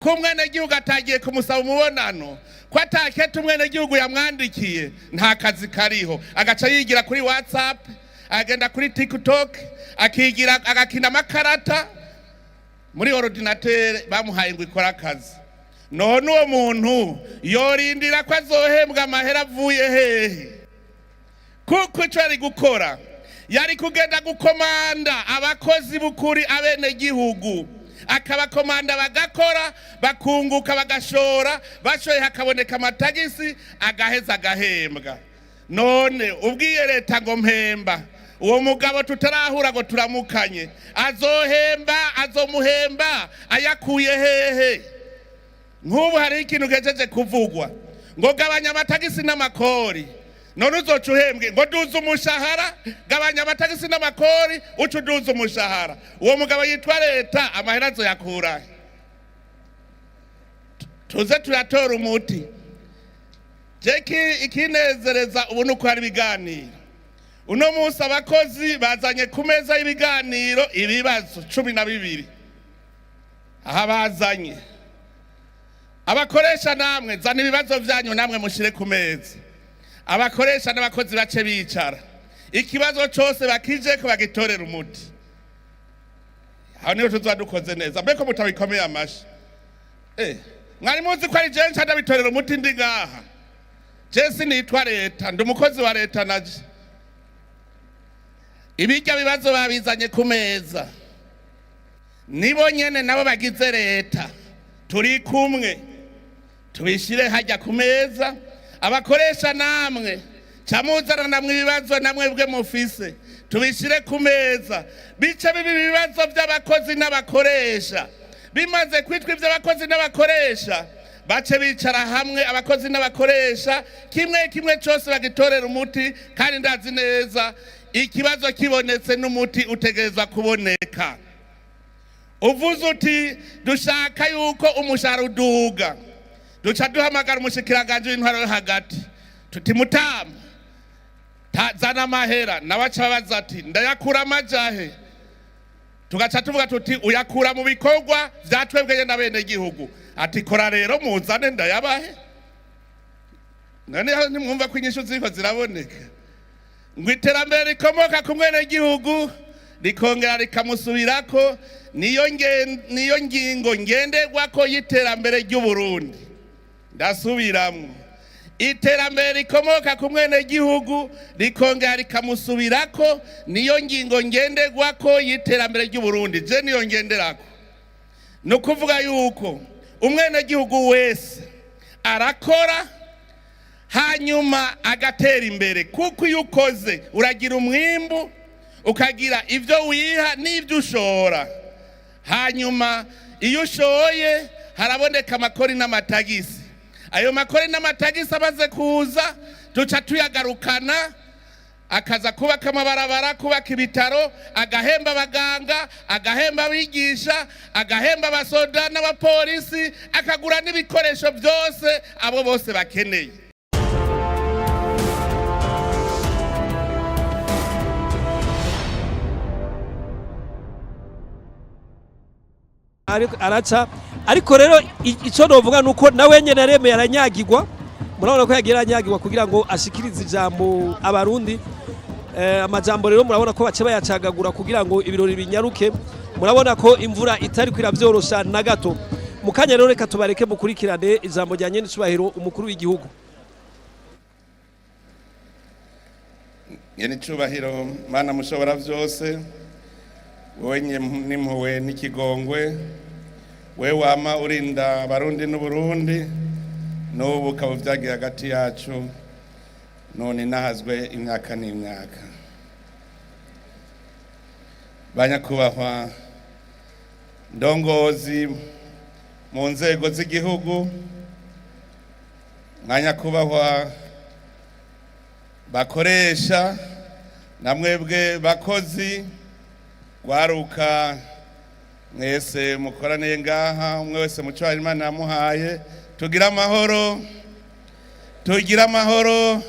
Ko umwenegihugu atagiye kumusaba umubonano, ko atakete umwenegihugu yamwandikiye, nta kazi kariho. Agaca yigira kuri WhatsApp, agenda kuri TikTok, akigira agakina amakarata muri ordinateur bamuhaye ngo ikore akazi. None uwo muntu yorindira ko azohembwa amahera avuye hehe? Kuko icyo yari gukora, yari kugenda gukomanda abakozi b'ukuri, abenegihugu, akabakomanda bagakora, bakunguka, bagashora, bashoye hakaboneka amatagisi, agaheza agahembwa. None ubwiye leta ngo mpemba, uwo mugabo tutarahura ngo turamukanye, azohemba, azomuhemba ayakuye hehe? Nk'ubu hariho ikintu gejeje kuvugwa ngo gabanya amatagisi n'amakori. None uzoca uhembwe ngo duze umushahara? Gabanya amatagisi n'amakori, uca uduza umushahara. Uwo mugabo yitwa leta amahera azoyakurahe? Tuze turatora umuti. Jeki ikinezereza ubu ni uko hari ibiganiro. Uno munsi abakozi bazanye ku meza y'ibiganiro ibibazo 12. Aha bazanye abakoresha, namwe zana ibibazo byanyu, namwe mushyire ku meza. Abakoresha n'abakozi bace bicara, ikibazo cyose bakije ko bagitorera umuti. Aho niho tuzoba dukoze neza. Mbeko mutabikomeye amashi? Mwari muzi ko ari jewe nca ndabitorera umuti ndi ngaha? Je sinitwa leta, ndi umukozi wa leta naje. Ibirya bibazo babizanye ku meza, nibo nyene nabo bagize leta, turi kumwe, tubishyire hajya ku meza. Abakoresha namwe camuzana namwe ibibazo namwe bwe mufise, tubishyire ku meza, bice biba ibibazo by'abakozi n'abakoresha. Bimaze kwitwa iby'abakozi n'abakoresha, bace bicara hamwe abakozi n'abakoresha, kimwe kimwe cyose bagitorera umuti. Kandi ndazi neza, ikibazo kibonetse n'umuti utegerezwa kuboneka. Uvuze uti dushaka yuko umushahara uduga, duca duhamagara umushikiranganji w'intwaro yo hagati, tuti mutama, zana amahera. Nawe aca abaza ati ndayakura amajahe? Tugaca tuvuga tuti uyakura mu bikorwa vya twebwe n'abenegihugu. Ati kora rero muzane ndayabahe. Noneho ntimwumva ko inyishu ziriko ziraboneka, ngo iterambere rikomoka ku mwenegihugu rikongera rikamusubirako, niyo ngingo ngenderwako y'iterambere ry'Uburundi. Ndasubiramwo: iterambere rikomoka ku mwenegihugu rikongera rikamusubirako, niyo ngingo ngenderwako y'iterambere ry'Uburundi. Je niyo ngenderako. Ni ukuvuga yuko umwenegihugu wese arakora, hanyuma agatera imbere, kuko iyo ukoze uragira umwimbu, ukagira ibyo wiha n'ibyo ushora. Hanyuma iyo ushoye haraboneka amakori n'amatagisi. Ayo makori n'amatagisi amaze kuza, duca tuyagarukana, akaza kubaka amabarabara, kubaka ibitaro, agahemba abaganga, agahemba abigisha, agahemba abasoda n'abapolisi, akagura n'ibikoresho byose abo bose bakeneye. Araca ariko rero ico novuga nuko nawe nyene aremeye aranyagirwa. Murabona ko yagiye aranyagirwa kugira ngo ashikirize ijambo abarundi. Amajambo rero murabona ko bace bayacagagura kugira ngo ibirori binyaruke. Murabona ko imvura itari iravyorosha na gato. Mu kanya rero reka tubareke mukurikirane ijambo rya nyenicubahiro umukuru w'igihugu. Nyene icubahiro, Mana mushobora vyose, wowe n'impuhwe n'ikigongwe, we wama urinda abarundi n'Uburundi, n'ubu ukaba uvyagiye hagati yacu, none nahazwe imyaka n'imyaka. Banyakubahwa ndongozi mu nzego z'igihugu, mwanyakubahwa bakoresha, namwebwe bakozi, gwaruka mwese mukoraniye ngaha, umwe wese mu cyo Imana yamuhaye, tugira amahoro, tugira amahoro,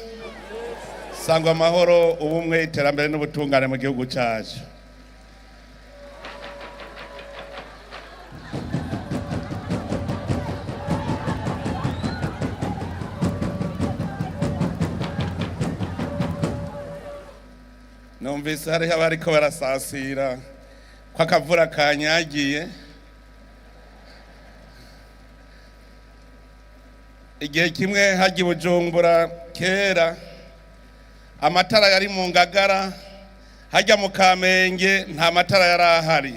sangwa amahoro, ubumwe, iterambere n'ubutungane mu gihugu cyacu. Numvise hariho abariko barasasira ko akavura kanyagiye. Igihe kimwe hajya i Bujumbura kera, amatara yari mu Ngagara, hajya mu Kamenge nta matara yari ahari.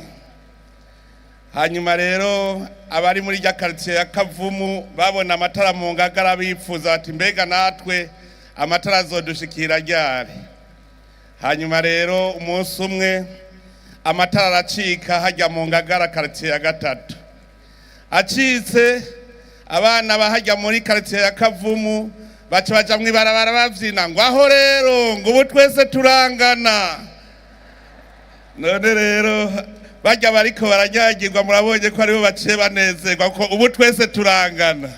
Hanyuma rero abari muri rya quartier ya Kavumu babona amatara mu Ngagara, bifuza bati: "Mbega natwe amatara azodushikira ryari?" Hanyuma rero umunsi umwe amatara aracika hajya mu Ngagara, quartier ya gatatu. Acitse, abana bahajya muri quartier ya Kavumu baca baja mw'ibarabara bavyina ngo: "Aho rero ngo ubu twese turangana." None rero barya bariko baranyagirwa, murabonye ko aribo baciye banezerwa ko ubu twese turangana.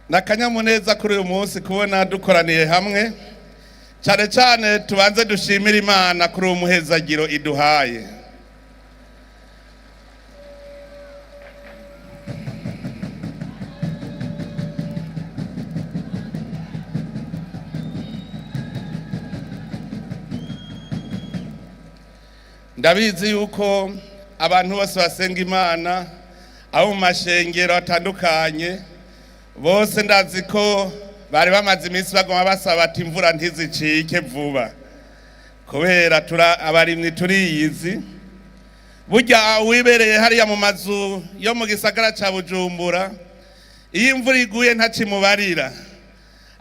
Ni akanyamuneza kuri uyu munsi kubona dukoraniye hamwe. Cyane cyane tubanze dushimire Imana kuri uwo muhezagiro iduhaye. Ndabizi yuko abantu bose basenga Imana, abo mu mashengero atandukanye bose, ndazi ko bari bamaze iminsi bagoma basaba bati: "Imvura ntizicike vuba," kubera tura abarimyi turiyizi. Burya wibereye hariya mu mazu yo mu gisagara ca Bujumbura, iyo imvura iguye ntacimubarira,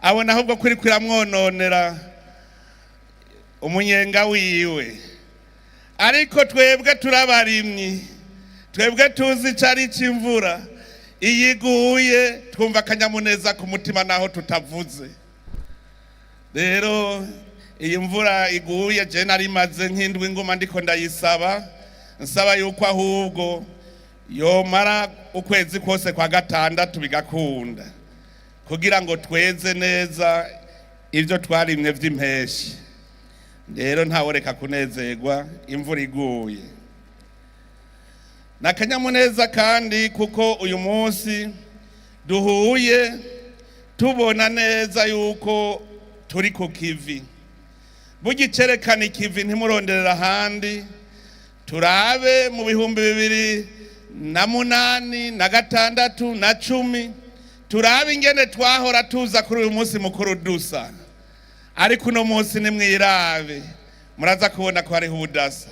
abona ahubwo ko iriko iramwononera umunyenga wiwe. Ariko twebwe turabarimyi, twebwe tuzi ico ari c'imvura. Iyo iguye twumva akanyamuneza ku mutima naho tutavuze. Rero iyi mvura iguye, je nari maze nk'indwi nguma ndiko ndayisaba, nsaba yuko ahubwo yomara ukwezi kose kwa gatandatu bigakunda, kugira ngo tweze neza ibyo twarimye vy'impeshi. Rero ntaworeka kunezerwa imvura iguye. Ni akanyamuneza kandi kuko uyu munsi duhuye tubona neza yuko turi ku kivi. Burya icerekana ikivi ntimuronderera ahandi, turabe mu 2008 na 6 na 10, turabe ingene twahora tuza kuri uyu munsi mukuru dusa. Ariko uno munsi nimwirabe, muraza kubona ko hariho ubudasa.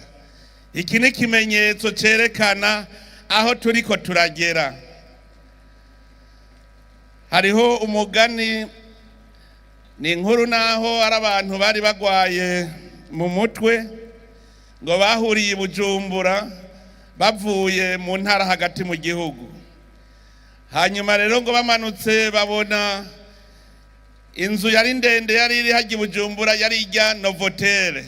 Iki ni ikimenyetso cyerekana aho turiko turagera. Hariho umugani, ni inkuru, naho ari abantu bari bagwaye mu mutwe, ngo bahuriye i Bujumbura bavuye mu ntara hagati mu gihugu. Hanyuma rero ngo bamanutse babona inzu yari ndende yari iri hajya i Bujumbura, yari ijya Novotel.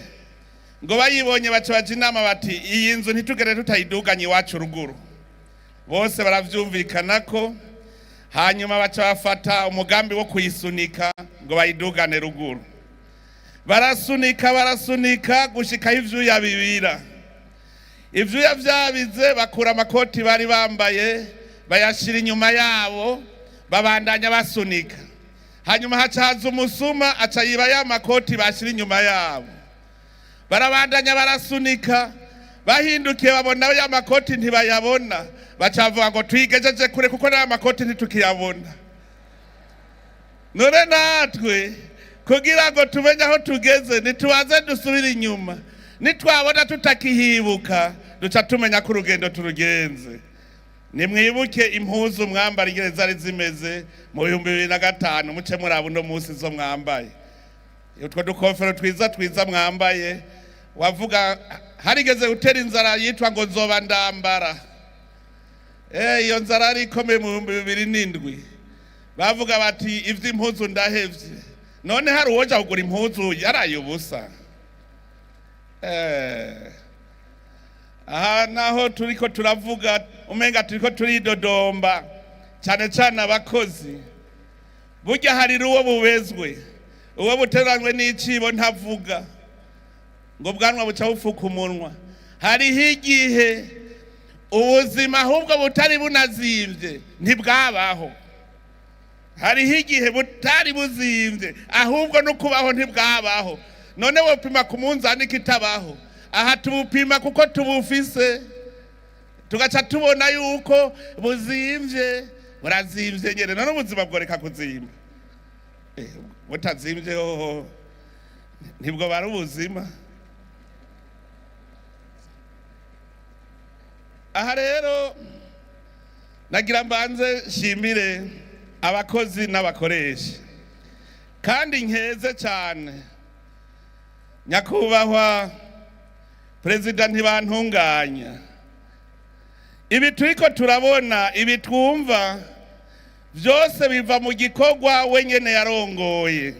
Ngo bayibonye baca baja inama bati: "Iyi nzu ntitugere tutayiduganye iwacu ruguru." Bose baravyumvikana ko, hanyuma baca bafata umugambi wo kuyisunika ngo bayidugane ruguru. Barasunika, barasunika gushikaho ivyuya bibira. Ivyuya vyabize, bakura amakoti bari bambaye bayashira inyuma yabo, babandanya basunika. Hanyuma haca haza umusuma, aca yiba ya makoti bashira inyuma yabo. Barabandanya barasunika, bahindukiye babona ya makoti ntibayabona. Baca bavuga ngo: "Twigejeje kure kuko n'aya makoti ntitukiyabona." None natwe kugira ngo tumenye aho tugeze, ntitubanze dusubire inyuma? Nitwabona tutakihibuka, duca tumenya ko urugendo turugenze. Nimwibuke impuzu mwambara ingene zari zimeze mu 2005, muce muraba uno munsi zo mwambaye. Utwo dukofero twiza twiza mwambaye, wavuga harigeze gutera inzara yitwa ngo nzoba ndambara. Iyo nzara yari ikomeye mu 2007. Bavuga bati: "Ivy'impuzu ndahevye." None hari uwoja kugura impuzu yaraye ubusa? Aha naho turiko turavuga umenga turiko turidodomba, cyane cyane abakozi. Burya harira uwo bubezwe, uwo buteranywe n'icibo ntavuga, ngo bwanwa buca bufuka umunwa. Hariho igihe ubuzima ahubwo butari bunazimvye, ntibwabaho. Hariho igihe butari buzimvye, ahubwo no kubaho ntibwabaho. None wopima ku munzani kitabaho? Aha tubupima kuko tubufise, tugaca tubona yuko buzimvye. Burazimvye nyene. None ubuzima bworeka kuzimba? Butazimvye hoho ntibwo bari ubuzima. Aha rero nagira mbanze nshimire abakozi n'abakoresha, kandi nkeze cyane nyakubahwa Perezida Ntibantunganya. Ibi turiko turabona, ibi twumva byose biva mu gikorwa wenyene yarongoye.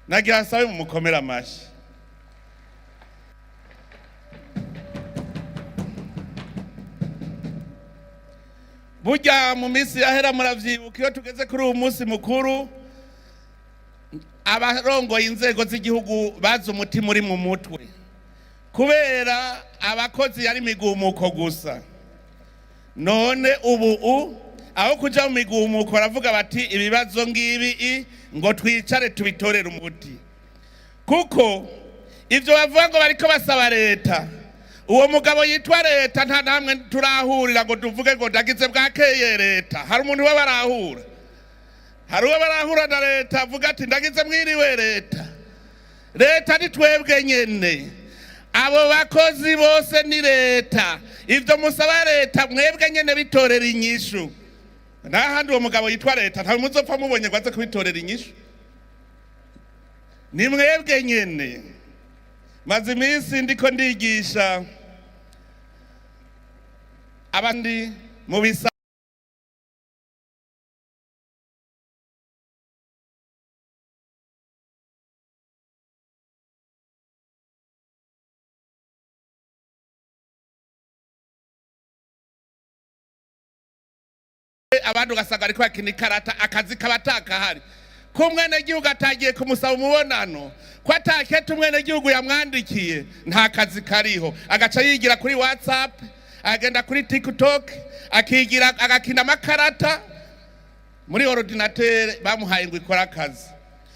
Nagira nsabe mu mukomere amashyi. Burya mu minsi yahera, muravyibuka, iyo tugeze kuri uyu munsi mukuru, abarongoye inzego z'igihugu bazi umutima uri mu mutwe, kubera abakozi yari imigumuko gusa. None ubu aho kuja mu migumuko, baravuga bati: "Ibibazo ngibi ngo twicare tubitorere umuti." Kuko ivyo bavuga ngo bariko basaba leta, uwo mugabo yitwa leta nta namwe turahurira ngo tuvuge ngo ndagize bwakeye leta. Hari umuntu uba barahura? Hari uwo barahura na leta avuga ati: "Ndagize mwiriwe leta"? Leta ni twebwe nyene. Abo bakozi bose ni leta. Ivyo musaba leta, mwebwe nyene bitorera inyishu. N'ahandi uwo mugabo yitwa leta ntawe muzopfa mubonye ngo aze kubitorera inyishu, ni mwebwe nyene. Maze iminsi ndiko ndigisha abandi mu bisa. Abandi ugasanga ariko bakina ikarata, akazi kaba atakahari, ko umwenegihugu atagiye kumusaba umubonano, ko atakete umwenegihugu yamwandikiye, nta kazi kariho. Agaca yigira kuri WhatsApp, agenda kuri TikTok, akigira agakina amakarata muri ordinateur bamuhaye ngo ikore akazi.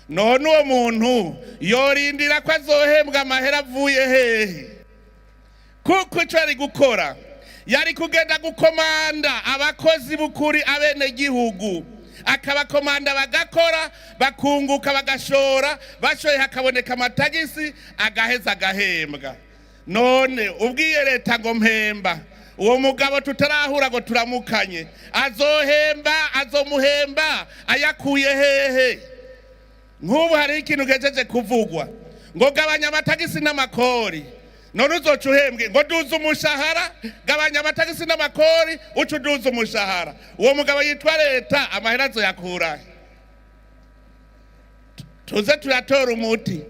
None uwo muntu yorindira ko azohembwa amahera avuye hehe? Kuko icyo yari gukora, yari kugenda gukomanda abakozi b'ukuri, abenegihugu, akabakomanda bagakora, bakunguka, bagashora, bashoye hakaboneka amatagisi, agaheza agahembwa. None ubwiye leta ngo mpemba, uwo mugabo tutarahura ngo turamukanye azohemba, azomuhemba ayakuye hehe? Nk'ubu hariho ikintu gejeje kuvugwa ngo gabanya amatagisi n'amakori. None uzoca uhembwe ngo duze umushahara? Gabanya amatagisi n'amakori, uca uduza umushahara. Uwo mugabo yitwa leta amahera azoyakurahe? Tuze turatora umuti.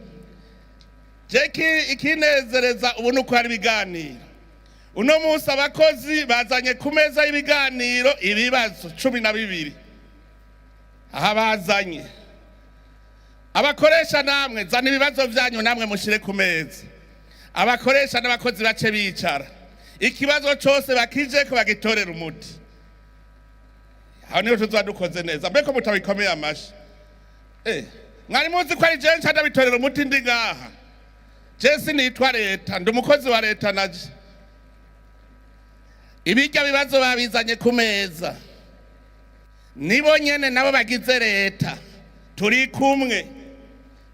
Jeki ikinezereza ubu nuko hari ibiganiro. Uno munsi abakozi bazanye ku meza y'ibiganiro ibibazo 12. Aha bazanye abakoresha, namwe zana ibibazo vyanyu, namwe mushire ku meza. Abakoresha n'abakozi bace bicara, ikibazo cose bakijeko bagitorera umuti. Aho niho tuzoba dukoze neza. Mbeko mutabikomeye amashi? Mwari muzi ko ari jewe nca ndabitorera umuti ndi ngaha? Je sinitwa leta, ndi umukozi wa leta naje. Ibirya bibazo babizanye ku meza, nibo nyene nabo bagize leta, turi kumwe,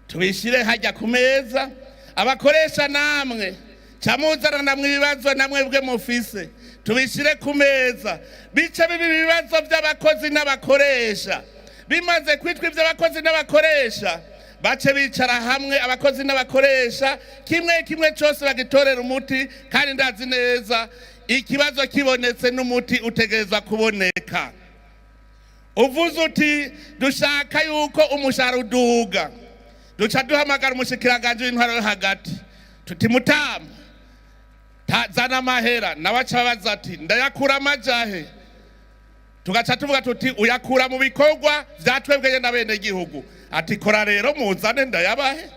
tubishire hajya ku meza. Abakoresha namwe camuzana namwe ibibazo namwe bwe mufise, tubishire ku meza. Bice bibi ibibazo by'abakozi n'abakoresha. Bimaze kwitwa iby'abakozi n'abakoresha, bace bicara hamwe abakozi n'abakoresha, kimwe kimwe cyose bagitorera umuti. Kandi ndazi neza, ikibazo kibonetse n'umuti utegerezwa kuboneka. Uvuze uti dushaka yuko umushahara uduga, duca duhamagara umushikiranganji w'intwaro yo hagati, tuti: "Mutama, zana amahera." Nawe aca abaza ati: "Ndayakura amajahe?" Tugaca tuvuga tuti: "Uyakura mu bikorwa vya twebwe n'abenegihugu." Ati: "Kora rero muzane ndayabahe."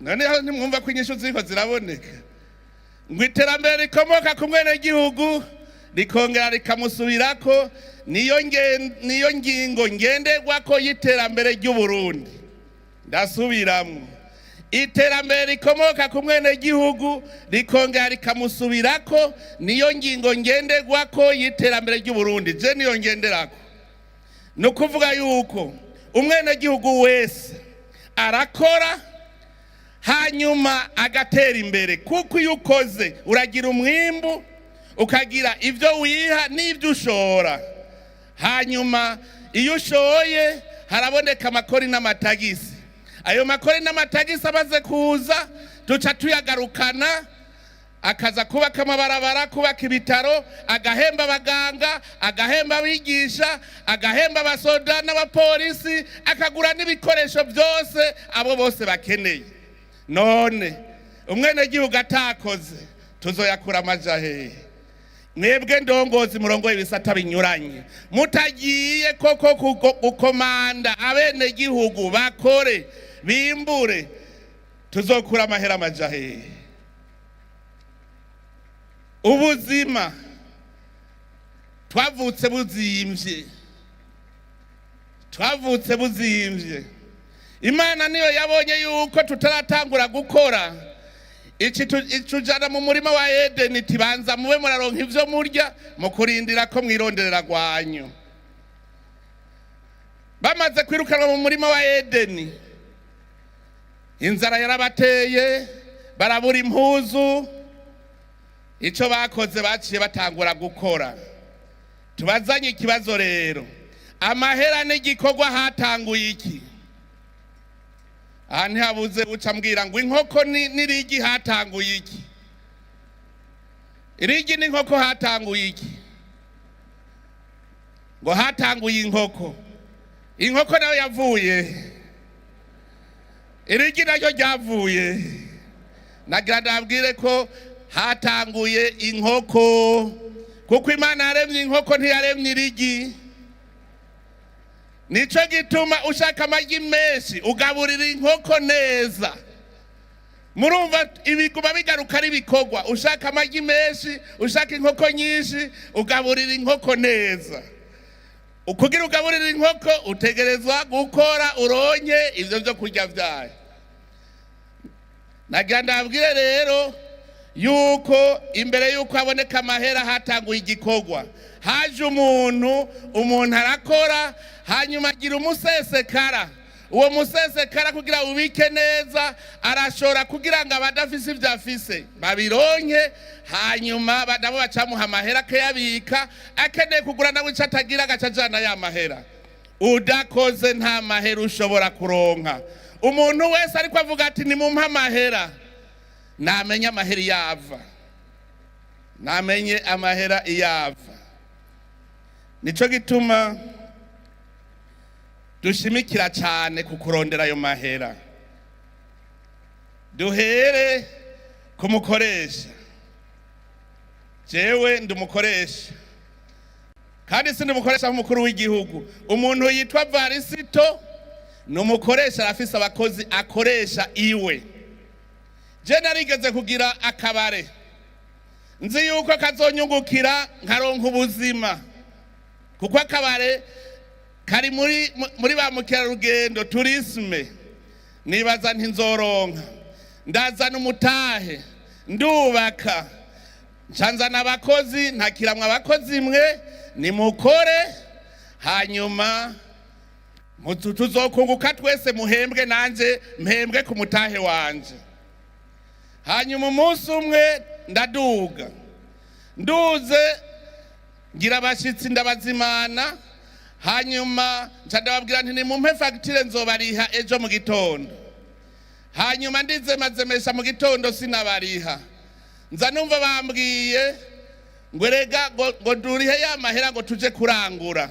Noneho ntimwumva ko inyishu ziriko ziraboneka, ngo iterambere rikomoka ku mwenegihugu. rikongera rikamusubirako, niyo ngingo ngenderwako y'iterambere ry'Uburundi. Ndasubiramwo: iterambere rikomoka ku mwenegihugu rikongera rikamusubirako, niyo ngingo ngenderwako y'iterambere ry'Uburundi. Je niyo ngenderako. Ni ukuvuga yuko umwenegihugu wese arakora, hanyuma agatera imbere, kuko iyo ukoze uragira umwimbu, ukagira ibyo wiha n'ibyo ushora. Hanyuma iyo ushoye haraboneka amakori n'amatagisi. Ayo makori n'amatagisi amaze kuza, duca tuyagarukana, akaza kubaka amabarabara, kubaka ibitaro, agahemba abaganga, agahemba abigisha, agahemba abasoda n'abapolisi, akagura n'ibikoresho byose abo bose bakeneye. None umwenegihugu atakoze, tuzoyakura amaja hehe? Mwebwe ndongozi murongo ibisata binyuranye, mutagiye koko gukomanda abenegihugu bakore, bimbure, tuzokura amahera amaja hehe? Ubuzima twavutse buzimvye, twavutse buzimvye. Imana niyo yabonye yuko tutaratangura gukora, iki itujana mu murima wa Edeni, tibanza mube muraronka ivyo murya mu kurindira ko mwironderera rwanyu. Bamaze kwirukanwa mu murima wa Edeni, inzara yarabateye, barabura impuzu. Ico bakoze, baciye batangura gukora. Tubazanye ikibazo rero: amahera n'igikorwa hatanguye iki? Aha ntihabuze uca mbwira ngo inkoko n'irigi hatanguye iki? Irigi n'inkoko hatanguye iki? Ngo hatanguye inkoko. Inkoko nayo yavuye, irigi naryo ryavuye. Nagira ndabwire ko hatanguye inkoko, kuko Imana yaremye inkoko, ntiyaremye irigi. Nico gituma ushaka amagi menshi ugaburira inkoko neza. Murumva ibiguma bigaruka ari ibikorwa. Ushaka amagi menshi, ushaka inkoko nyinshi, ugaburira inkoko neza. Kugira ugaburira inkoko, utegerezwa gukora uronke ivyo vyo kurya vyayo. Nagira ndabwire rero yuko imbere yuko haboneka amahera hatanguye igikorwa. Haje umuntu, umuntu arakora, hanyuma agira umusesekara. Uwo musesekara, kugira ubike neza, arashora kugira ngo abadafise ivyo afise babironke. Hanyuma nabo bacamuha amahera akayabika, akeneye kugura nawe ico atagira agaca ajana ya mahera. Udakoze nta mahera ushobora kuronka. Umuntu wese ariko avuga ati nimumpe amahera, namenye amahera iyo ava, namenye amahera iyo ava. Nico gituma dushimikira cyane ku kurondera ayo mahera. Duhere ku mukoresha. Jewe ndi umukoresha, kandi si umukoresha nk'umukuru w'igihugu. Umuntu yitwa Varisito ni umukoresha, arafise abakozi akoresha iwe. Je narigeze kugira akabare, nzi yuko kazonyungukira nkaronka ubuzima, kuko akabare kari muri ba mukerarugendo, tourisme. Nibaza nti nzoronka, ndazana umutahe, ndubaka, ncanzana abakozi, ntakiramwa abakozi, mwe nimukore, hanyuma tuzokunguka twese, muhembwe nanje mpembwe ku mutahe wanje. Hanyuma umunsi umwe ndaduga, nduze ngira abashitsi, ndabazimana. Hanyuma nca ndababwira nti nimumpe fagitire, nzobariha ejo mu gitondo. Hanyuma ndizemazemesha mu gitondo, sinabariha. Nza numva bambwiye ngo erega ngo durihe ya mahera ngo tuje kurangura.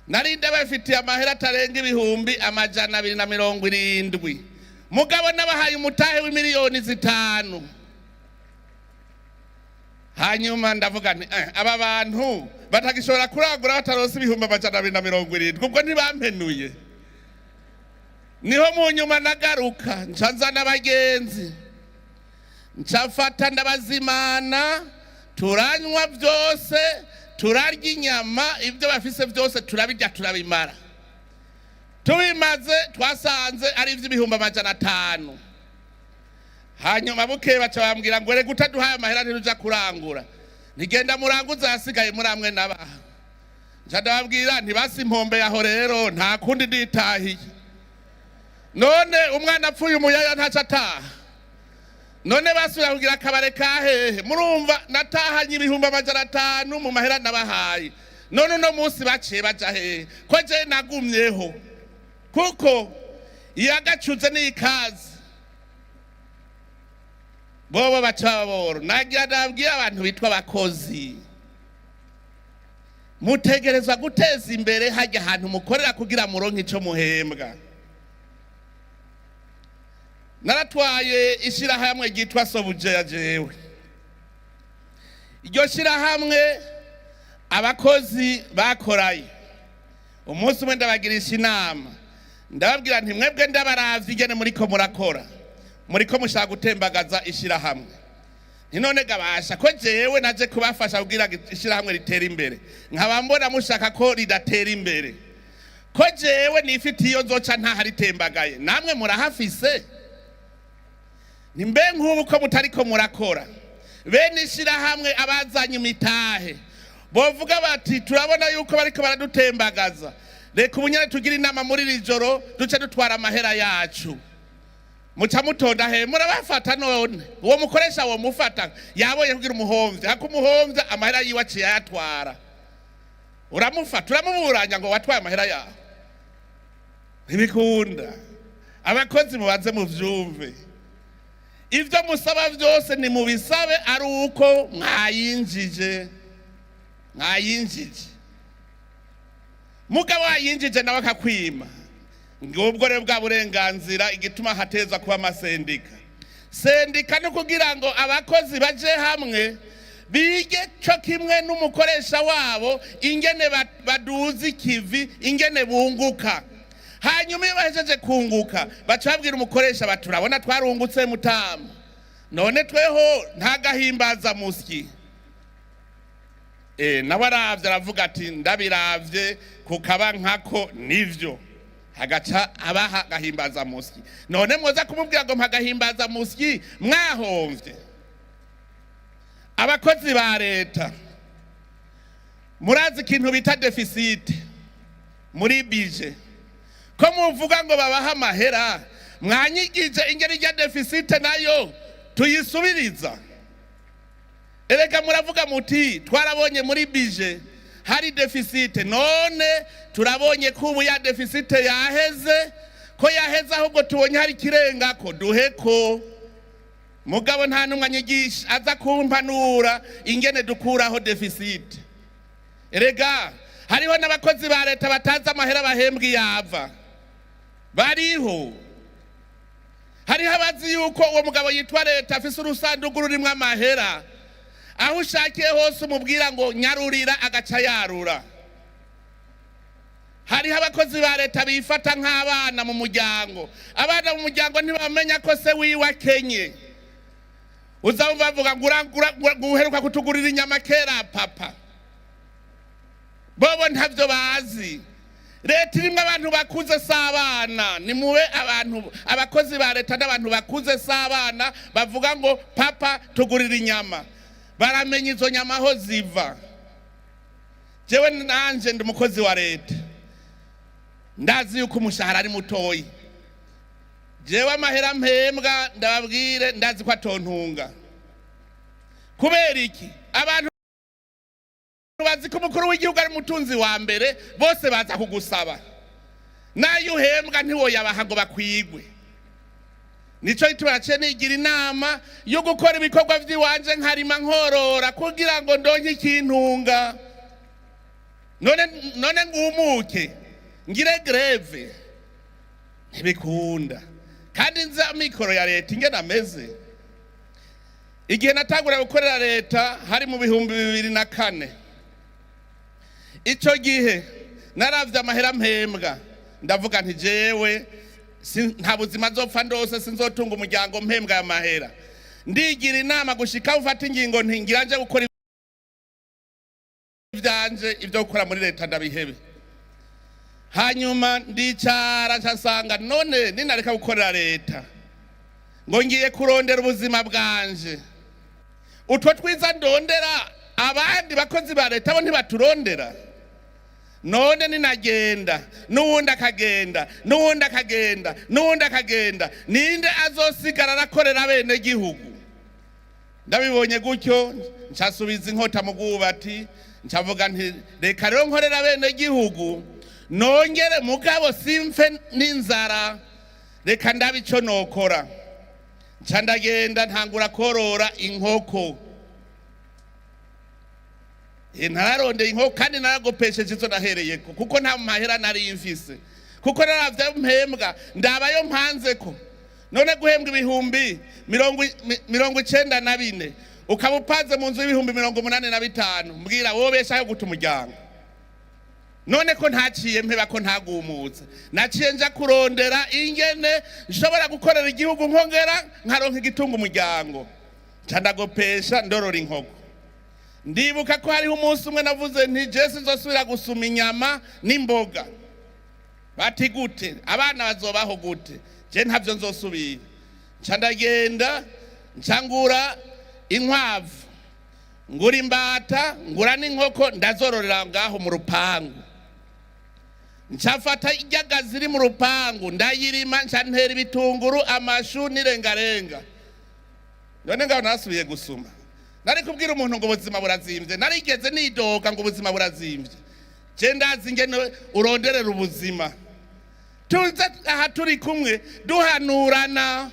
Nari ndabafitiye amahera atarenga 270,000, mugabo nabahaye umutahe w'5 miliyoni. Hanyuma ndavuga nti aba bantu batagishobora kurangura bataronse 270,000, ubwo ntibampenuye. Niho mu nyuma nagaruka, nca nzana abagenzi, nca mfata ndabazimana. Turanywa byose, turarya inyama, ibyo bafise byose turabirya, turabimara. Tubimaze twasanze ari iby'ibihumbi 500. Hanyuma bukeye baca bambwira ngo: "Reka, utaduhaye amahera ntiruja kurangura." Ntigenda muranguze, ahasigaye muri amwe n'abaha. Nca ndababwira ntibasi impombe yaho rero, nta kundi, nditahiye. None umwana apfuye umuyaya ntaco ataha? None basubira kugira akabare ka hehe? Murumva, natahanye 500,000 mu mahera nabahaye. None uno munsi baciye baja hehe, ko je nagumyeho? Kuko iyagacuze n'ikaze bobo baca baboro. Nagira nabwiye abantu bitwa abakozi: mutegerezwa guteza imbere hajya ahantu mukorera kugira muronke ico muhembwa. Naratwaye ishirahamwe ryitwa Sobujeya. Jewe iryo shirahamwe abakozi bakoraye, umunsi umwe ndabagirisha inama, ndababwira nti: "Mwebwe ndabaravye ingene muriko murakora, muriko mushaka gutembagaza ishirahamwe." Nti: "None gabasha ko jewe naje kubafasha kugira ngo ishirahamwe ritere imbere, nkaba mbona mushaka ko ridatera imbere, ko jewe nifitiye iyo nzoca ntaharitembagaye, namwe murahafise? Ni mbe nk'ubu ko mutariko murakora, bene ishirahamwe abazanye imitahe bovuga bati: 'Turabona yuko bariko baradutembagaza, reka ubunyene tugire inama muri iri joro, duce dutwara amahera yacu.' Muca mutonda he? Murabafata? None uwo mukoresha wo mufata yabonye kugira umuhomvya, hako umuhomvya amahera yiwe aciye ayatwara, uramufata uramuburanya ngo watwaye amahera yawe? Ntibikunda. Abakozi mubanze muvyumve: ivyo musaba vyose nimubisabe ari uko mwayinjije. Mwayinjije, mugabo wayinjije nawe akakwima. Ngubwo rero bwa burenganzira, igituma hatezwa kuba amasendika. Sendika ni kugira ngo abakozi baje hamwe, bige co kimwe n'umukoresha wabo ingene baduza ikivi, ingene bunguka. Hanyuma iyo bahejeje kunguka, baca babwira umukoresha bati: 'Turabona twarungutse mutamu, none tweho nta gahimbaza musyi?' Nawe aravye aravuga ati: 'Ndabiravye kukaba nkako nivyo.' Hagaca abaha gahimbaza musyi. None mwoza kumubwira ngo mpagahimbaza musyi mwahomvye? Abakozi ba leta, murazi ikintu bita déficit muri budget? Ko muvuga ngo babaha amahera, mwanyigije ingeri rya déficit nayo tuyisubiriza? Erega muravuga muti: 'Twarabonye muri budget hari déficit, none turabonye ko ubu ya déficit yaheze, ko yaheze ahubwo tubonye hari ikirengako, duheko.' Mugabo nta n'umwe anyigisha aza kumpanura ingene dukuraho déficit. Erega hariho n'abakozi ba leta batazi amahera bahembwa iyava. Bariho. Hariho abazi yuko uwo mugabo yitwa leta afise urusandugu rurimwo amahera, aho ushakiye hose umubwira ngo nyarurira, agaca yarura. Hariho abakozi ba leta bifata nk'abana mu muryango. Abana mu muryango ntibamenya ko se wiwe akenye. Uzumva bavuga ngo: 'Uheruka kutugurira inyama kera, papa.' Bobo ntavyo bazi. Leta irimwo abantu bakuze, si abana. Nimube abantu, abakozi ba leta n'abantu bakuze, si abana bavuga ngo: 'Papa, tugurira inyama.' Baramenya izo nyama aho ziva. Jewe nanje ndi umukozi wa leta, ndazi yuko umushahara ari mutoyi. Jewe amahera mpembwa, ndababwire, ndazi ko atontunga. Kubera iki? Abantu bazi ko umukuru w'igihugu ari umutunzi wa mbere, bose baza kugusaba. Nayo uhembwa ntiwoyabaha ngo bakwigwe. Nico gituma naciye nigira inama yo gukora ibikorwa vy'iwanje, nkarima, nkorora, kugira ngo ndonke ikintunga. None ngumuke ngire grève? Ntibikunda. Kandi nzi amikoro ya leta ingene ameze. Igihe natangura gukorera leta hari mu 2004. Ico gihe naravye amahera mpembwa, ndavuga nti: 'Jewe nta buzima nzopfa ndose, sinzotunga umuryango mpembwa aya mahera.' Ndigira inama gushika ufata ingingo nti: 'Ngira nje gukora.' ivyanje, ivyo gukora muri leta ndabihebe. Hanyuma ndicara, nsanga none ninareka gukorera leta ngo ngiye kurondera ubuzima bwanje, utwo twiza ndondera, abandi bakozi ba leta bo ntibaturondera. None ninagenda, n'uwundi akagenda, n'uwundi akagenda, n'uwundi akagenda, ninde azosigara arakorera bene gihugu? Ndabibonye gutyo, ncasubiza inkota mu bwubati, ncavuga nti: "Reka rero nkorera bene gihugu, nongere mugabo simfe n'inzara. Reka ndabe ico nokora." Nca ndagenda ntangura korora inkoko. Nararondeye inkoko kandi naragopesheje izo nahereyeko, kuko nta mahera nari mfise, kuko naravye ayo mpembwa, ndabayo mpanzeko. None guhembwa ibihumbi 94, ukaba upanze mu nzu y'ibihumbi 85, mbwira wobeshaho guta umuryango? None ko ntaciye mpeba, ko ntagumutse, naciye nja kurondera ingene nshobora gukorera igihugu, nkongera nkaronka igitunga umuryango. Nca ndagopesha, ndorora inkoko. Ndibuka ko hariho umunsi umwe navuze nti: "Je sinzosubira gusuma inyama n'imboga." Bati: "Gute? Abana bazobaho gute?" Je ntavyo nzosubira. Nca ndagenda, nca ngura inkwavu, ngura imbata, ngura n'inkoko, ndazororera ngaho mu rupangu. Ncafata iryagazi iri mu rupangu, ndayirima, nca ntera ibitunguru, amashu n'irengarenga. None ngaho nasubiye gusuma? Nari kubwira umuntu ngo ubuzima burazimvye? Narigeze nidoga ngo ubuzima burazimvye? Je ndazi ingene uronderera ubuzima. Tuze aha turi kumwe duhanurana,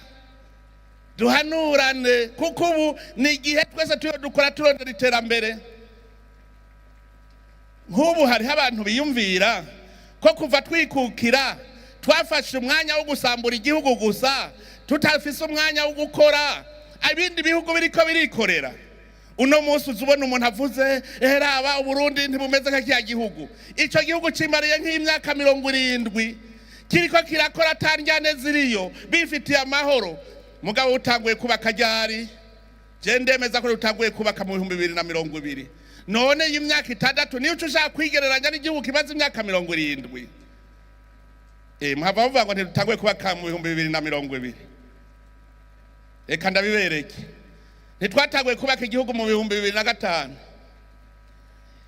duhanurane, kuko ubu ni igihe twese turiho dukora turondera iterambere. Nk'ubu hariho abantu biyumvira ko kuva twikukira twafashe umwanya wo gusambura igihugu gusa, tutafise umwanya wo gukora. Ibindi bihugu biriko birikorera. Uno munsi uza ubona umuntu avuze: "Raba, Uburundi ntibumeze nka kiya gihugu." Ico gihugu cimariye nk'imyaka 70 kiriko kirakora, atandyane ziriyo, bifitiye amahoro. Mugabo utanguye kubaka ryari? Je ndemeza ko utanguye kubaka mu 2020. None iyi myaka 6 niyo uca ushaka kwigereranya n'igihugu kimaze imyaka 70? Muhava muvuga ngo ntidutanguye kubaka mu 2020. Reka ndabibereke. Ntitwatanguye kubaka igihugu mu 2005.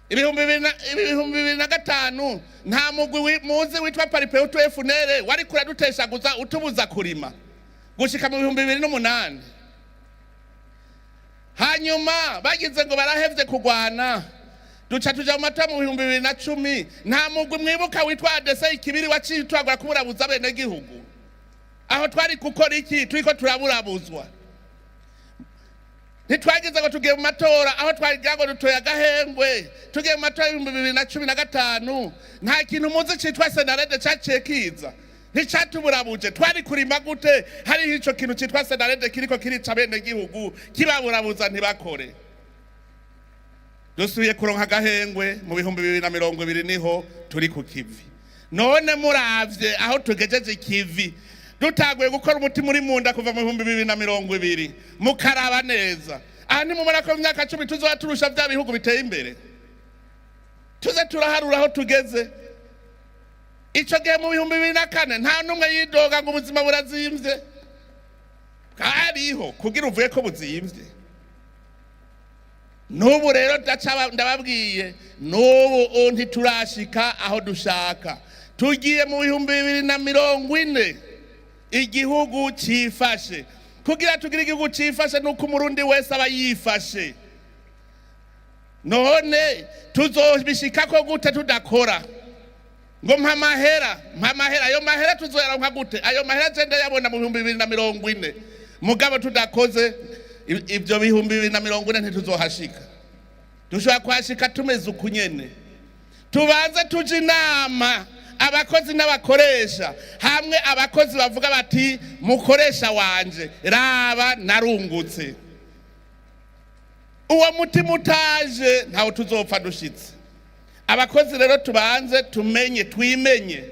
2005 nta mugwi muzi witwa Palipehutu FNL wari kuraduteshaguza, utubuza kurima gushika mu 2008. Hanyuma bagize ngo barahevye kugwana, duca tuja mu matora mu 2010. Nta mugwi mwibuka witwa ADC Ikibiri waciye utwagura kuburabuza abenegihugu? Aho twari gukora iki turiko turaburabuzwa? Ntitwagize ngo tugiye mu matora, aho twagira ngo dutoye agahengwe, tugiye mu matora y'2015, nta kintu muzi citwa CNARED caciye kiza? Nticatuburabuje? Twari kurima gute hariho ico kintu citwa CNARED kiriko kirica abenegihugu, kibaburabuza ntibakore? Dusubiye kuronka agahengwe mu 2020, niho turi ku kivi. None muravye aho tugejeje ikivi, dutaguye gukora umutima uri munda kuva mu 2020, mukaraba neza aha, ntimubona ko mu myaka 10 tuzoba turusha vya bihugu biteye imbere? Tuze turaharura aho tugeze. Ico gihe mu 2004 nta n'umwe yidoga ngo ubuzima burazimvye. Bwariho kugira uvuye ko buzimvye? N'ubu rero ndababwiye, n'ubu ntiturashika aho dushaka. Tugiye mu 2040 igihugu cifashe. Kugira tugire igihugu cifashe nuko Umurundi wese aba yifashe. None tuzobishikako gute tudakora? Ngo mpa amahera, mpa amahera. Ayo mahera tuzoyaronka gute? Ayo mahera je ndayabona mu 2040, mugabo tudakoze, ibyo 2040 ntituzohashika. Dushobora kuhashika tumeze uku nyene. Tubanze tuje inama, abakozi n'abakoresha, hamwe abakozi bavuga bati: "Mukoresha wanje, raba narungutse." Uwo mutima utaje, ntawe tuzopfa dushitse. Abakozi rero tubanze tumenye, twimenye.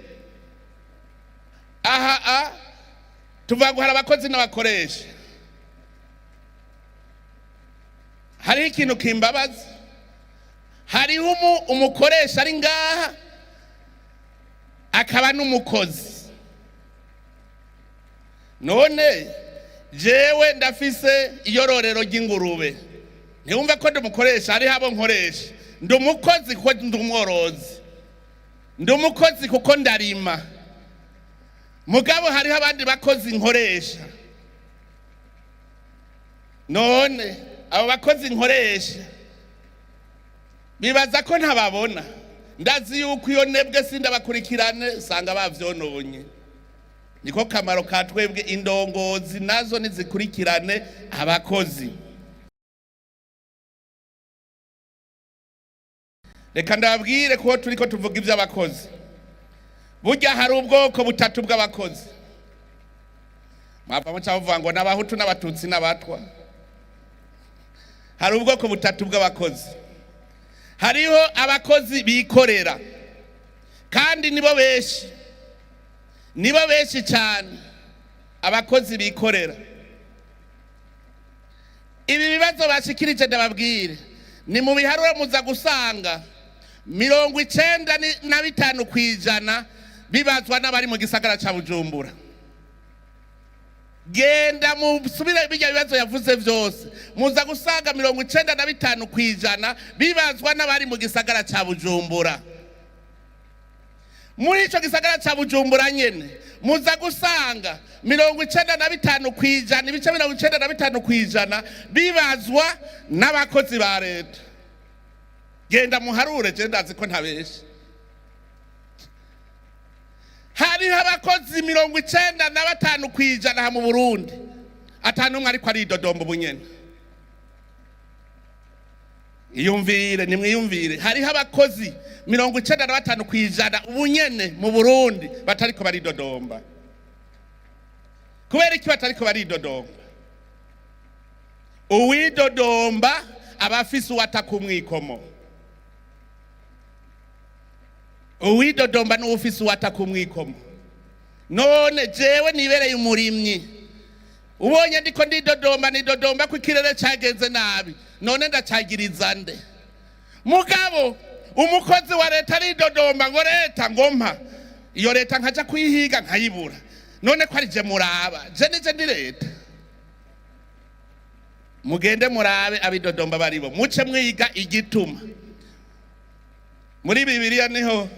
Aha a tuvuga ngo hari abakozi n'abakoresha. Hariho ikintu kimbabaza. Hariho umukoresha ari ngaha, akaba n'umukozi. None jewe ndafise iyororero ry'ingurube, ntiwumve ko ndumukoresha, hariho abo nkoresha. Ndi umukozi kuko ndi umworozi, ndi umukozi kuko ndarima, mugabo hariho abandi bakozi nkoresha. None abo bakozi nkoresha bibaza ko ntababona? Ndazi yuko iyo nebwe sindabakurikirane, usanga bavyononye. Niko kamaro ka twebwe indongozi, nazo nizikurikirane abakozi. Reka ndababwire ko turiko tuvuga ivy'abakozi. Burya hari ubwoko butatu bw'abakozi. Mwava muca muvuga ngo n'Abahutu n'Abatutsi n'Abatwa. Hari ubwoko butatu bw'abakozi. Hariho abakozi bikorera, kandi nibo benshi, nibo benshi cyane, abakozi bikorera. Ibi bibazo bashikirije, ndababwire, ni mu biharuro muza gusanga 95% bibazwa n'abari mu gisagara ca Bujumbura. Genda musubire bijya bibazo yavuze vyose, muza gusanga 95% bibazwa n'abari mu gisagara ca Bujumbura. Muri ico gisagara ca Bujumbura nyene muza gusanga 95%, ibice 95% bibazwa n'abakozi ba leta. Genda muharure, je ndazi ko ntabeshe. Hariho abakozi 95% aha mu Burundi ata n'umwe ariko aridodomba ubunyene. Iyumvire, nimwiyumvire, hariho abakozi 95% ubunyene mu Burundi batariko baridodomba. Kubera iki batariko baridodomba? Uwidodomba aba afise uwataka umwikomo. Uwidodomba n'uwufise uwataka umwikomo. None jewe nibereye umurimyi, ubonye ndiko ndidodomba, nidodomba ko ikirere cagenze nabi, none ndacagiriza nde? Mugabo umukozi wa leta aridodomba ngo leta ngo mpa, iyo leta nkaja kuyihiga nkayibura. None ko ari je muraba, je nije ndi leta? Mugende murabe abidodomba baribo, muce mwiga igituma. Muri Bibiliya niho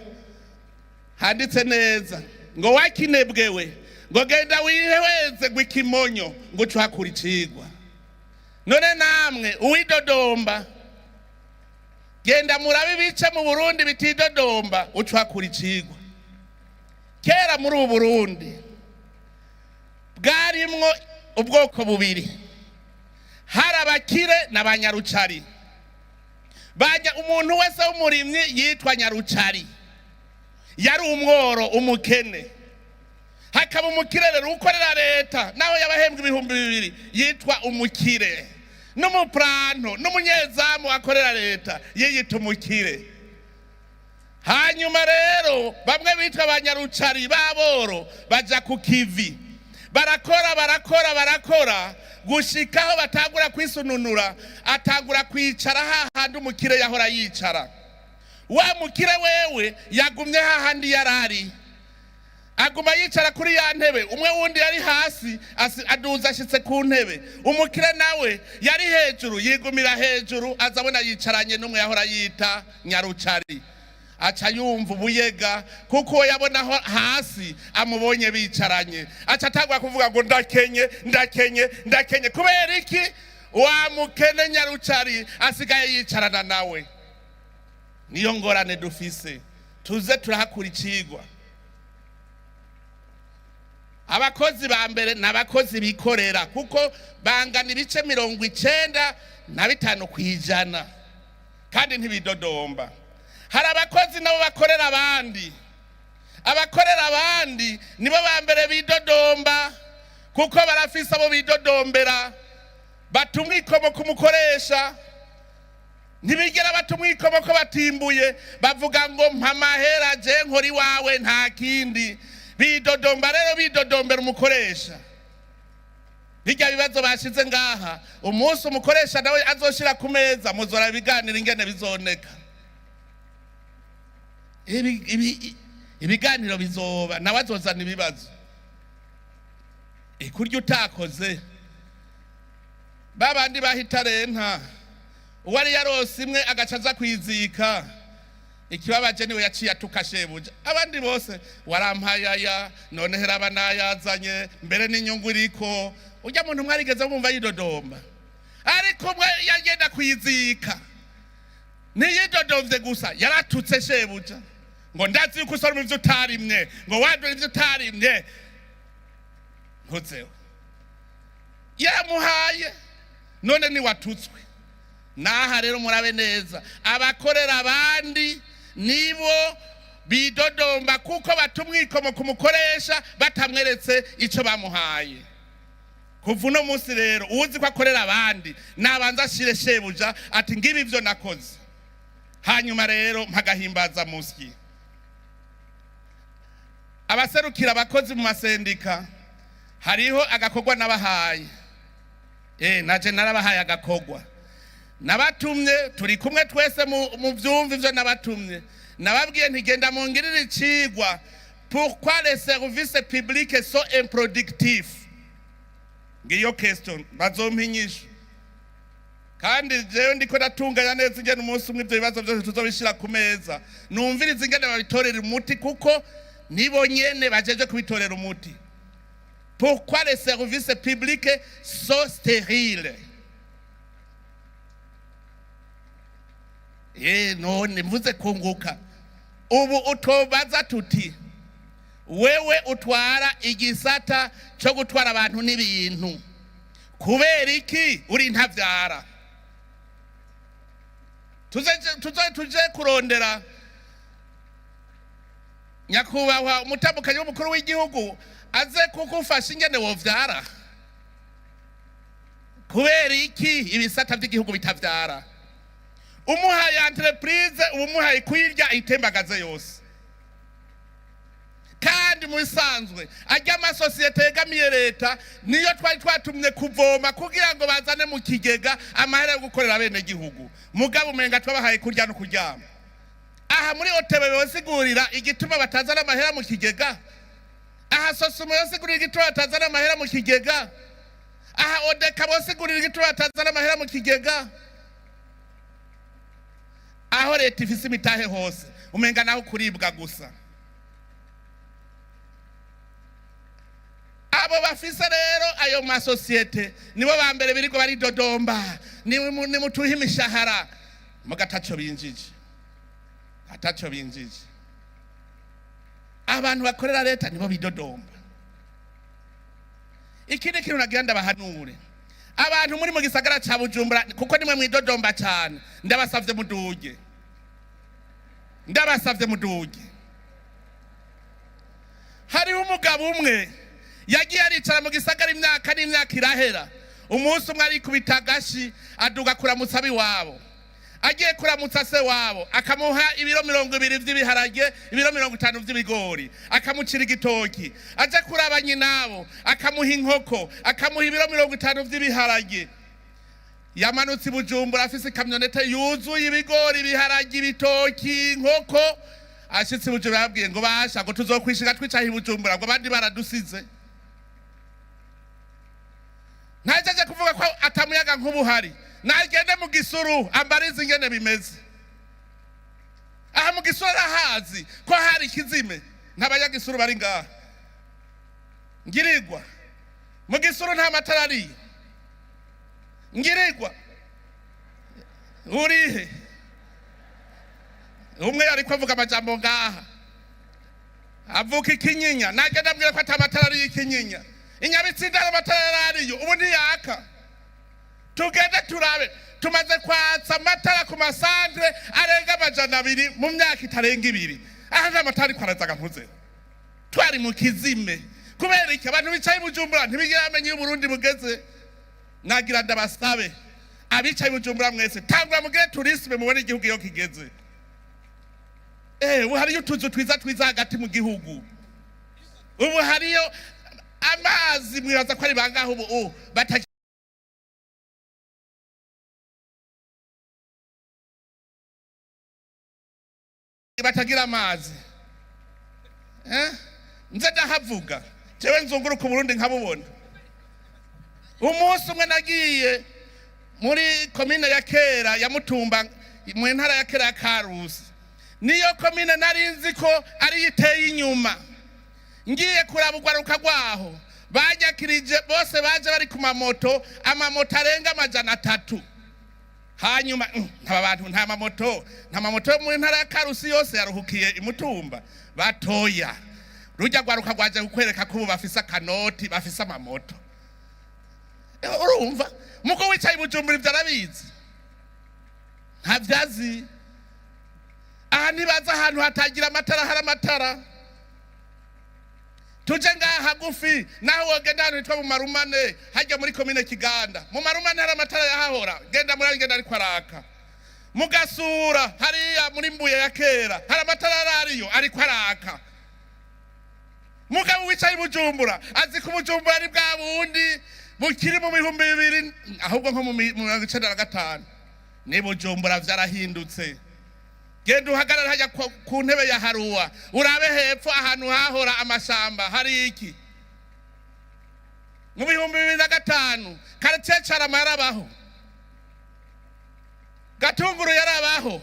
handitse neza ngo wakinebwewe, ngo genda wiheweze ngo ikimonyo, ngo uce uhakura icigwa. None namwe uwidodomba, genda murabe ibice mu Burundi bitidodomba, uce uhakura icigwa. Kera muri ubu Burundi bwarimwo ubwoko bubiri: hari abakire n'abanyarucari. Bajya umuntu wese w'umurimyi yitwa nyarucari, yari umworo, umukene. Hakaba umukire rero ukorera leta, naho yabahembwa 2000 yitwa umukire, n'umupranto n'umunyezamu akorera leta yiyita umukire. Hanyuma rero bamwe bitwa abanyarucari b'aboro baja ku kivi, barakora, barakora, barakora, gushikaho batangura kwisununura. Atangura kwicara hahandi umukire yahora yicara. Wa mukire wewe yagumye hahandi yarari, aguma yicara kuri ya ntebe. Umwe wundi yari hasi aduza ashitse ku ntebe. Umukire nawe yari hejuru yigumira hejuru, azabona yicaranye n'umwe yahora yita nyarucari. Aca yumva ubuyega, kuko uwo yabona hasi amubonye bicaranye, aca atangura kuvuga ngo ndakenye, ndakenye, ndakenye. Kubera iki? Wa mukene nyarucari asigaye yicarana nawe. Niyo ngorane dufise, tuze turahakura icigwa. Abakozi ba mbere ni abakozi bikorera, kuko bangana ibice 95%, kandi ntibidodomba. Hari abakozi nabo bakorera abandi. Abakorera abandi nibo ba mbere bidodomba, kuko barafise abo bidodombera. Bata umwikomo ku mukoresha, ntibigera bata umwikomo ko batimbuye. Bavuga ngo mpa amahera, je nkora iwawe, nta kindi. Bidodomba rero, bidodombera umukoresha. Bijya bibazo bashize ngaha, umunsi umukoresha nawe azoshira ku meza, muzora ibiganiro ingene bizoneka. Ibiganiro bizoba, nawe azozana ibibazo. Kurya utakoze, babandi bahita renta, uwari yarose imwe agaca aza kwizika. Ikibabaje niwe yaciye atuka shebuja. Abandi bose: "Warampayaya, none heraba nayazanye, mbere n'inyungu iriko." Urya muntu mwarigeze mwumva yidodomba? Ariko umwe yagenda kwizika, ntiyidodomvye gusa, yaratutse shebuja ngo: "Ndazi yuko usoroma ivyo utarimye, ngo wandura ivyo utarimye." Ntuzeho yamuhaye, none niwatutswe. Naha rero murabe neza, abakorera abandi nibo bidodomba, kuko batumwikomo kumukoresha batamweretse ico bamuhaye. Kuva uno munsi rero, uwuzi ko akorera abandi nabanza ashire shebuja ati: "Ngibi ivyo nakoze." Hanyuma rero mpagahimbaza musyi. Abaserukira abakozi mu masendika, hariho agakorwa nabahaye. Naje narabahaye agakorwa, nabatumye. Turi kumwe twese mu vyumva ivyo nabatumye. Nababwiye ntigenda mungirire icigwa: pourquoi les services publics sont improductifs? Ngiyo question, bazompa inyishu. Kandi jewe ndiko ndatunganya neza ingene umunsi umwe ivyo bibazo vyose tuzobishira ku meza, numviriza ingene babitorera umuti, kuko nibo nyene bajeje kubitorera umuti. Pourquoi les services publics sont stériles? None mvuze kunguka, ubu utobaza tuti: "Wewe utwara igisata cyo gutwara abantu n'ibintu, kubera iki uri ntavyara?" Tuze tuje kurondera nyakubahwa umutambukanyi w'umukuru w'igihugu aze kugufasha ingene wovyara. Kubera iki ibisata by'igihugu bitavyara? Umuhaye entreprise, uba umuhaye kuyirya itembagaze yose. Kandi mu bisanzwe ajya amasosiyete yegamiye leta niyo twari twatumye kuvoma kugira ngo bazane mu kigega amahera yo gukorera bene gihugu. Mugabo umenga twabahaye kurya no kuryama. Aha muri OTB bosigurira igituma batazana amahera mu kigega? Aha SOSUMO yosigurira igituma batazana amahera mu kigega? Aha ODECA bosigurira igituma batazana amahera mu kigega? Aho leta ifise imitahe hose umenga naho kuribwa gusa. Abo bafise rero ayo masosiyete nibo ba mbere birirwa baridodomba: "Nimutuhe imishahara." Muga ataco binjije, ataco binjije. Abantu bakorera leta nibo bidodomba. Ikindi kintu nagira ndabahanure, abantu muri mu gisagara ca Bujumbura, kuko nimwe mwidodomba cyane, ndabasavye muduge, ndabasavye muduge. Hariho umugabo umwe yagiye aricara mu gisagara, imyaka n'imyaka irahera. Umunsi umwe arikubita agashi, aduga kuramutsa ab'iwabo. Agiye kuramutsa se wabo, akamuha ibiro 20 vy'ibiharage, ibiro 50 vy'ibigori, akamucira igitoki. Aje kuraba nyinabo, akamuha inkoko, akamuha ibiro 50 vy'ibiharage. Yamanutse i Bujumbura afise ikamyonete yuzuye ibigori, ibiharage, ibitoki, inkoko. Ashitse i Bujumbura yabwiye ngo: "Basha, ngo tuzokwishiga twicaye i Bujumbura, ngo abandi baradusize." Ntajeje kuvuga ko atamuyaga nk'ubuhari, nagende mu Gisuru ambarize ingene bimeze. Aha mu Gisuru arahazi ko hari ikizime. Ntabanyagisuru bari ngaha? Ngirirwa mu Gisuru nta matara ariyo. Ngirirwa urihe? Umwe ariko avuga amajambo ngaha, avuka ikinyinya, nagenda ambwira ko ata matara ariyo. Ikinyinya, Inyabitsinda, hari amatara yarariyo, ubu ntiyaka. Tugende turabe. Tumaze kwatsa amatara ku masantere arenga 200 mu myaka itarenga 2. Aha nta matara ariko arazaga ntuze. Twari mu kizime. Kubera iki? Abantu bicaye i Bujumbura ntibigira bamenya iyo Uburundi bugeze. Nagira ndabasabe, abicaye i Bujumbura mwese, tangura mugire tourisme, mubone igihugu iyo kigeze. Ubu hariyo utuzu twiza twiza hagati mu gihugu, ubu hariyo amazi. Mwibaza ko ari bangahe ubu batagira Batagira amazi. Eh? Nze ndahavuga, jewe nzunguruka Uburundi nkabubona. Umunsi umwe nagiye muri komine ya kera ya Mutumba, mu ntara ya kera ya Karusi. Niyo komine nari nzi ko ariyo iteye inyuma. Ngiye kuraba urwaruka rwaho, banyakirije bose, baje bari ku mamoto, amamoto arenga 300. Hanyuma ntaba bantu, nta mamoto yo mu ntara ya Karusi yose yaruhukiye imutumba batoya. Rujya rwaruka rwaje kukwereka ko ubu bafise akanoti, bafise amamoto. Urumva muko wicaye i Bujumbura ivyo arabizi, ntavyazi. Aha ntibaza ahantu hatagira amatara, hari amatara. Tuje ngaha hagufi, naho wogenda ahantu hitwa mu Marumane, hajya muri komine Kiganda, mu Marumane hari amatara yahahora. Genda muri, genda, ariko araka. Mugasura hariya muri Mbuye ya kera, hari amatara arariyo, ariko araka. Mugabo wicaye i Bujumbura azi ko Bujumbura ari bwa bundi bukiri mu 2000, ahubwo nko mu 95. Ni Bujumbura vyarahindutse. Genda uhagarare hajya ku ntebe ya Haruwa, urabe hepfo ahantu hahora amashamba, hari iki? Mu 2005 quartier Carama yarabaho, Gatunguru yarabaho,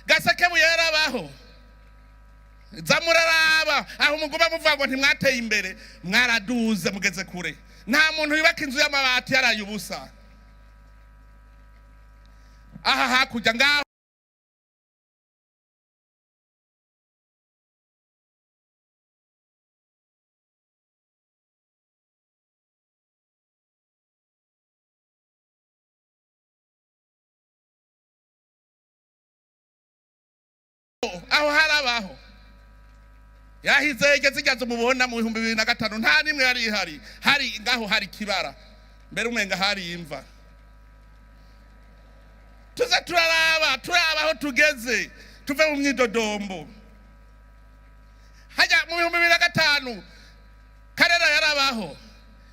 Gasekebuye yarabaho. Za muraraba aho muguma muvuga ngo ntimwateye imbere. Mwaraduze, mugeze kure. Nta muntu yubaka inzu y'amabati yaraye ubusa. Aha hakurya ngaho aho harabaho yahize zijya mubona mu 2005, nta nimwe yari ihari. Hari ngaho hari kibara mbere, umenga hari imva. Tuze turaraba, turaba aho tugeze, tuve mu myidodombo. Hajya mu 2005 Karera yarabaho,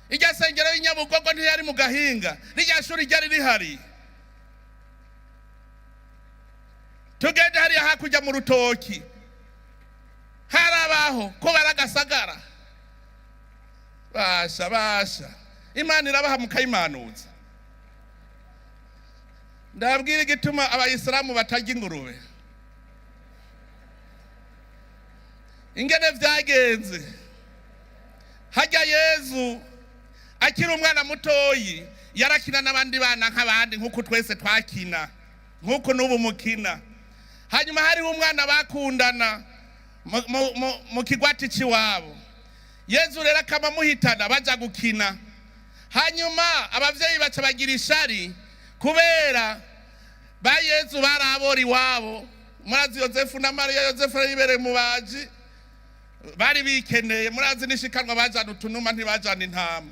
irya sengero y'Inyabugogo ntiyari mu gahinga, rirya shuri ryari rihari. Tugende hariya hakurya mu rutoki, harabaho ko baragasagara. Basha basha, Imana irabaha mukayimanuza. Ndabwira igituma abayisilamu batarya ingurube, ingene vyagenze. Hajya Yezu akiri umwana mutoyi yarakina n'abandi bana nk'abandi, nk'uko twese twakina, nk'uko n'ubu mukina. Hanyuma hariho umwana bakundana mu kigwati c'iwabo. Yezu rero akaba amuhitana baja gukina. Hanyuma abavyeyi baca bagira ishari, kubera ba Yezu barabora iwabo. Murazi Yozefu na Mariya, Yozefu yibereye mubaji, bari bikeneye. Murazi n'ishikanwa bajana utunuma, ntibajana intama.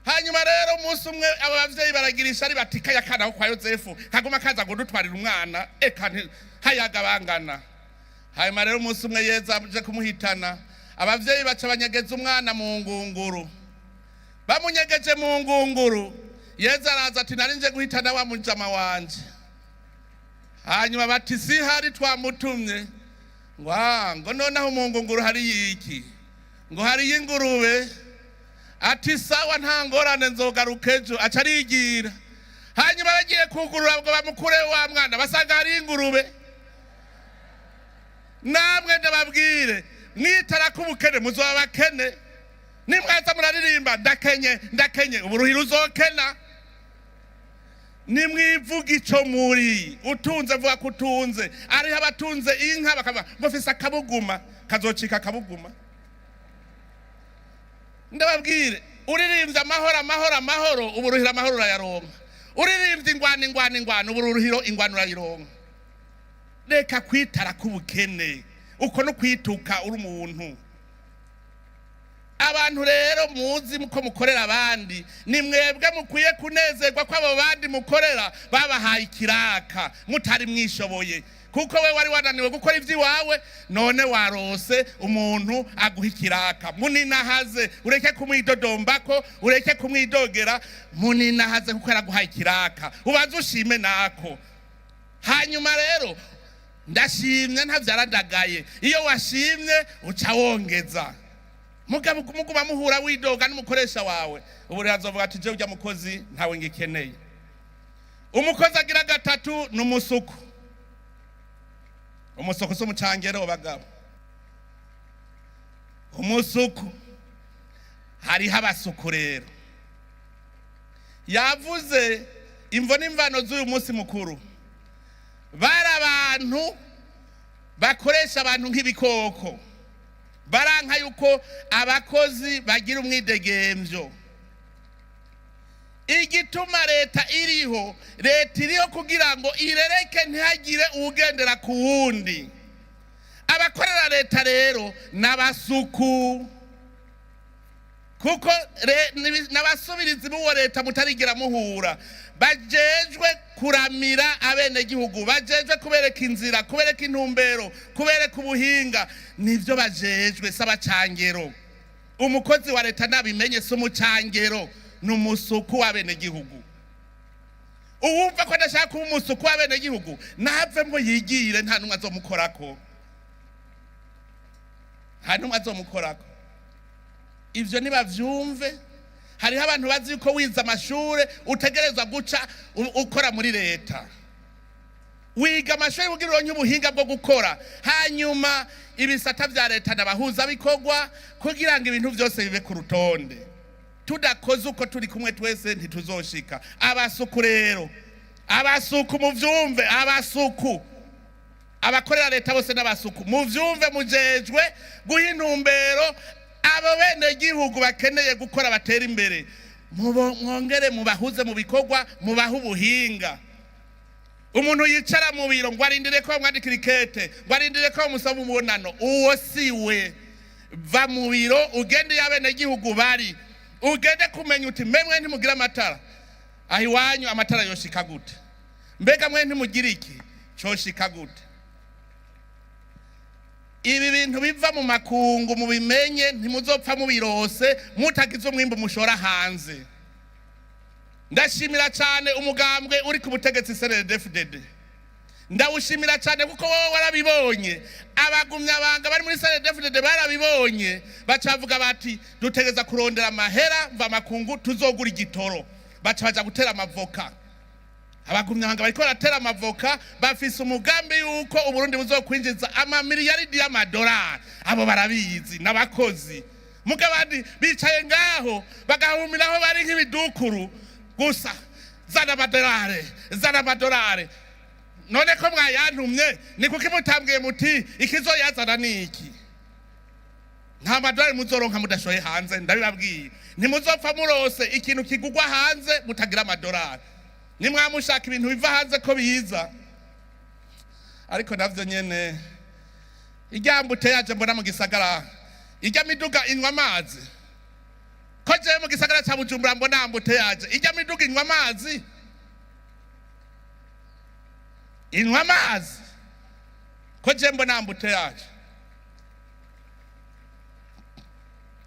Hanyuma rero umunsi umwe abo bavyeyi baragira ishari, bati kaya kana ko kwa Yozefu kaguma kaza kudutwarira umwana, eka hayaga bangana. Hanyuma rero umunsi umwe Yezu aje kumuhitana, abavyeyi baca banyegeza umwana mu ngunguru. Bamunyegeje mu ngunguru, Yezu araza ati: "Nari nje guhitana wa mujama wanje." Hanyuma bati: "Si hari twamutumye." Ngo: "Ah," ngo "noneho mu ngunguru hari iki?" Ngo: "Hariyo ingurube." Ati: "Sawa, nta ngorane, nzogaruka ejo." Aca arigira. Hanyuma bagiye kugurura ngo bamukure wa mwana, basanga hari ingurube. Namwe ndababwire, mwitara ko ubukene, muzoba bakene. Nimwaza muraririmba "ndakenye, ndakenye", uburuhira uzokena. Nimwivuga ico muri. Utunze, vuga ko utunze. Ariho abatunze inka bakavuga ngo mfise akabuguma, kazocika akabuguma. Ndababwire, uririmbye amahoro, amahoro, amahoro, uburuhira amahoro urayaronka. Uririmbye ingwano, ingwano, ingwano, uburuhiro ingwano urayironka. Reka kwitara k'ubukene, uko no kwituka uri umuntu. Abantu rero muzi ko mukorera abandi, ni mwebwe mukwiye kunezerwa ko abo bandi mukorera babahaye ikiraka mutari mwishoboye, kuko we wari wananiwe gukora iby'iwawe, none warose umuntu aguha ikiraka. Muninahaze, ureke kumwidodombako, ureke kumwidogera. Muninahaze kuko yaraguhaye ikiraka, ubanze ushime nako. Hanyuma rero Ndashimye ntavyarandagaye. Iyo washimye uca wongeza. Mugabo muguma muhura widoga n'umukoresha wawe, ubu rero azovuga ati: "Jewe urya mukozi ntawe ngikeneye." Umukozi agira gatatu ni umusuku. Umusuku si umucangero, bagabo. Umusuku, hariho abasuku rero. Yavuze imvo n'imvano z'uyu munsi mukuru. Bari abantu bakoresha abantu nk'ibikoko, baranka yuko abakozi bagira umwidegemvyo. Igituma leta iriho, leta iriho kugira ngo irereke, ntihagire uwugendera ku wundi. Abakorera leta rero n'abasuku, kuko n'abasubirizi b'uwo leta mutarigera muhura, bajejwe kuramira abenegihugu, bajejwe kubereka inzira, kubereka intumbero, kubereka ubuhinga. Nivyo bajejwe, si abacangero. Umukozi wa leta nabimenye, si umucangero, ni umusuku w'abenegihugu. Uwumva ko adashaka kuba umusuku w'abenegihugu navemwo yigire, nta n'umwe azomukorako, nta n'umwe azomukorako. Ivyo nibavyumve. Hariho abantu bazi yuko wize amashure utegerezwa guca ukora muri leta. Wiga amashuri kugira uronke ubuhinga bwo gukora, hanyuma ibisata vya leta n'abahuzabikorwa kugira ngo ibintu vyose bibe ku rutonde. Tudakoze uko, turi kumwe twese ntituzoshika. Abasuku rero, abasuku muvyumve, abasuku, abakorera leta bose n'abasuku, muvyumve. Mujejwe guha intumbero abo bene gihugu bakeneye gukora batera imbere. Mwongere mubahuze mu bikorwa, mubahe ubuhinga. Umuntu yicara mu biro ngo arindire ko bamwandikira ikete, ngo arindire ko bamusaba umubonano, uwo si we. Va mu biro ugende iyo abenegihugu bari, ugende kumenya uti: "Mbe mwe ntimugira amatara aho iwanyu? Amatara yoshika gute? Mbega mwe ntimugira iki? Coshika gute?" Ibi bintu biva mu makungu mubimenye, ntimuzopfa mubirose mutagize umwimbu mushora hanze. Ndashimira cyane umugambwe uri ku butegetsi, CNDD-FDD. Ndawushimira cyane kuko wowe warabibonye. Abagumyabanga bari muri CNDD-FDD barabibonye, bacavuga bati: "Dutegeza kurondera amahera mva makungu tuzogura igitoro." Baca baja gutera amavoka. Abagumyabanga bariko baratera amavoka, bafise umugambi yuko Uburundi buzokwinjiza amamiliyaridi y'amadolari. Abo barabizi n'abakozi. Muga abandi bicaye ngaho bagahumiraho, bari nk'ibidukuru gusa: "Zana amadolari, zana amadolari." None ko mwayantumye, ni kuki mutambwiye muti ikizoyazana ni iki? Nta madolari muzoronka mudashoye hanze, ndabibabwiye. Ntimuzopfa murose ikintu kigugwa hanze mutagira amadolari. Nimwamushaka ibintu biva hanze ko biza, ariko navyo nyene iryambute yaje mbona mu gisagara, ijya miduga inywa amazi. Ko jewe mu gisagara ca Bujumbura mbona embouteillage, ijya miduga inywa amazi? Inywa amazi? Ko jewe mbona embouteillage?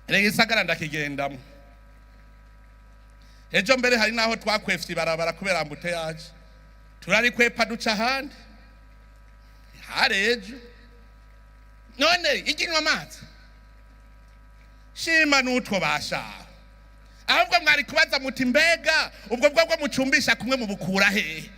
Rega gisagara ndakigendamo. Ejo mbere hari naho twakwefye ibarabara kubera embouteillage, turarikwepa duca ahandi hari ejo. None ijya amazi? Shima n'utwo bashaho. Ahubwo mwari kubaza muti: "Mbega ubwo bwo mucumbisha kumwe mubukura hehe?"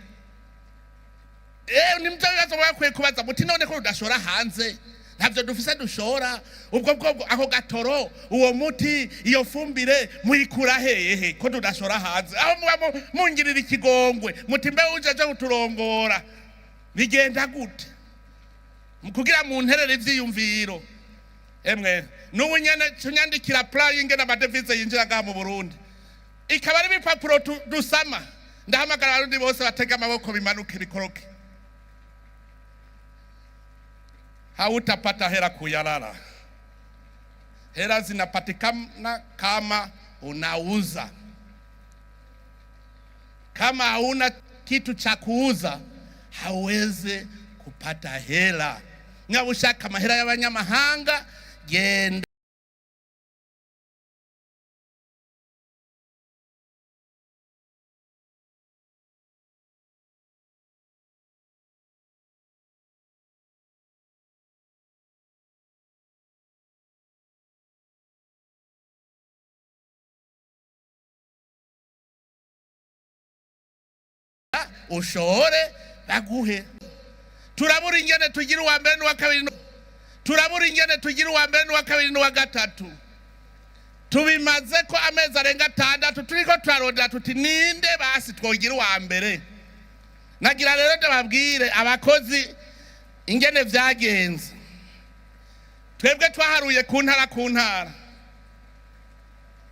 Nimvyo bibazo mwakwiye kubaza, muti: "None ko rudashora hanze, ntavyo dufise dushora, ubwo bwo ako gatoro, uwo muti, iyo fumbire muyikura hehe ko tudashora hanze?" Aho muba mungirira ikigongwe, muti: "Mbe ujeje kuturongora bigenda gute?" Kugira munterere ivyiyumviro. Emwe, n'ubu nyene tunyandikira plan y'ingene amadevize yinjira ngaha mu Burundi, ikaba ari ibipapuro dusama. Ndahamagara Abarundi bose batega amaboko, bimanuke bikoroke. Hautapata hera kuyalala. Hera zinapatikana kama unauza. Kama hauna kitu cha kuuza, hauwezi kupata hela. Niba ushaka amahera y'abanyamahanga, genda. Ushore baguhe. Turabura ingene tugira uwa mbere n'uwa kabiri, turabura ingene tugira uwa mbere n'uwa kabiri n'uwa gatatu. Tubimaze ko amezi arenga 6 turiko turarondera tuti ninde basi twogira uwa mbere. Nagira rero ndababwire abakozi ingene vyagenze. Twebwe twaharuye ku ntara ku ntara,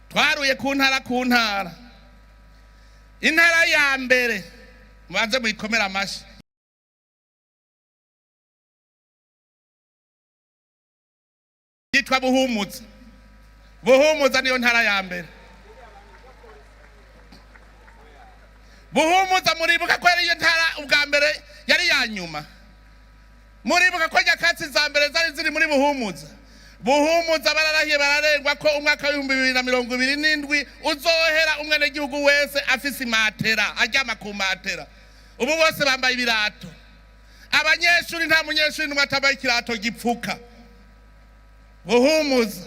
twaharuye ku ntara ku ntara. Intara ya mbere mubanze muyikomere amashi, yitwa Buhumuza. Buhumuza niyo ntara ya mbere. Buhumuza muribuka ko yari iyo ntara ubwa mbere yari ya nyuma. Muribuka ko nyakatsi za mbere zari ziri muri Buhumuza. Buhumuza bararahiye bararengwa ko umwaka w'2027 uzohera umwenegihugu wese afise imatera, aryama ku matera. Ubu bose bambaye ibirato. Abanyeshuri, nta munyeshuri n'umwe atambaye ikirato gipfuka. Buhumuza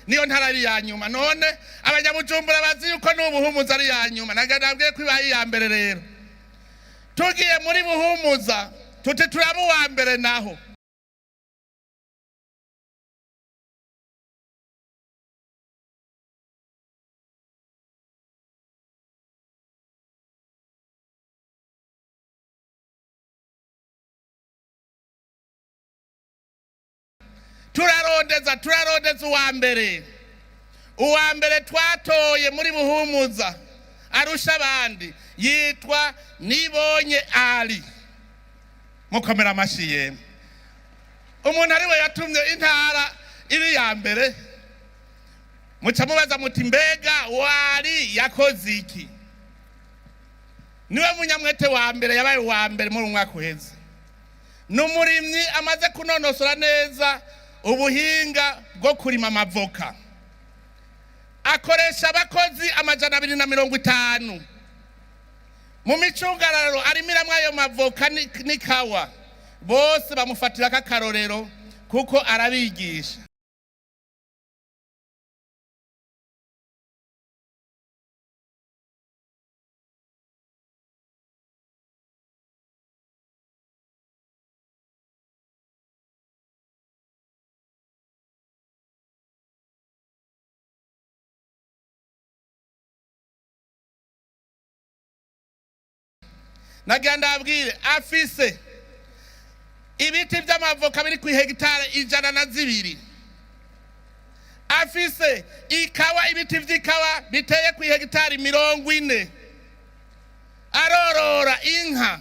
niyo ntara ari ya nyuma. None abanyabujumbura bazi yuko n'ubu Buhumuza ari ya nyuma. Nabwiye ko ibaye iya mbere. Rero tugiye muri Buhumuza tuti turaba uwa mbere naho. Turarondeza, turarondeza uwa mbere. Uwa mbere twatoye muri Buhumuza arusha abandi yitwa Nibonye Ali. Mukomera amashi yemwe. Umuntu ariwe yatumye intara iri ya mbere. Muca mubaza muti mbega wari yakoze iki? Niwe munyamwete wa mbere, yabaye uwa mbere muri umwaka uheze. Ni umurimyi amaze kunonosora neza ubuhinga bwo kurima amavoka. Akoresha abakozi 250 mu micungararo arimiramwo ayo mavoka n'ikawa. Bose bamufatira k'akarorero kuko arabigisha. Nagira ndabwire, afise ibiti vy'amavoka biri ku hegitari 102. Afise ikawa, ibiti vy'ikawa biteye ku hegitari 40. Arorora inka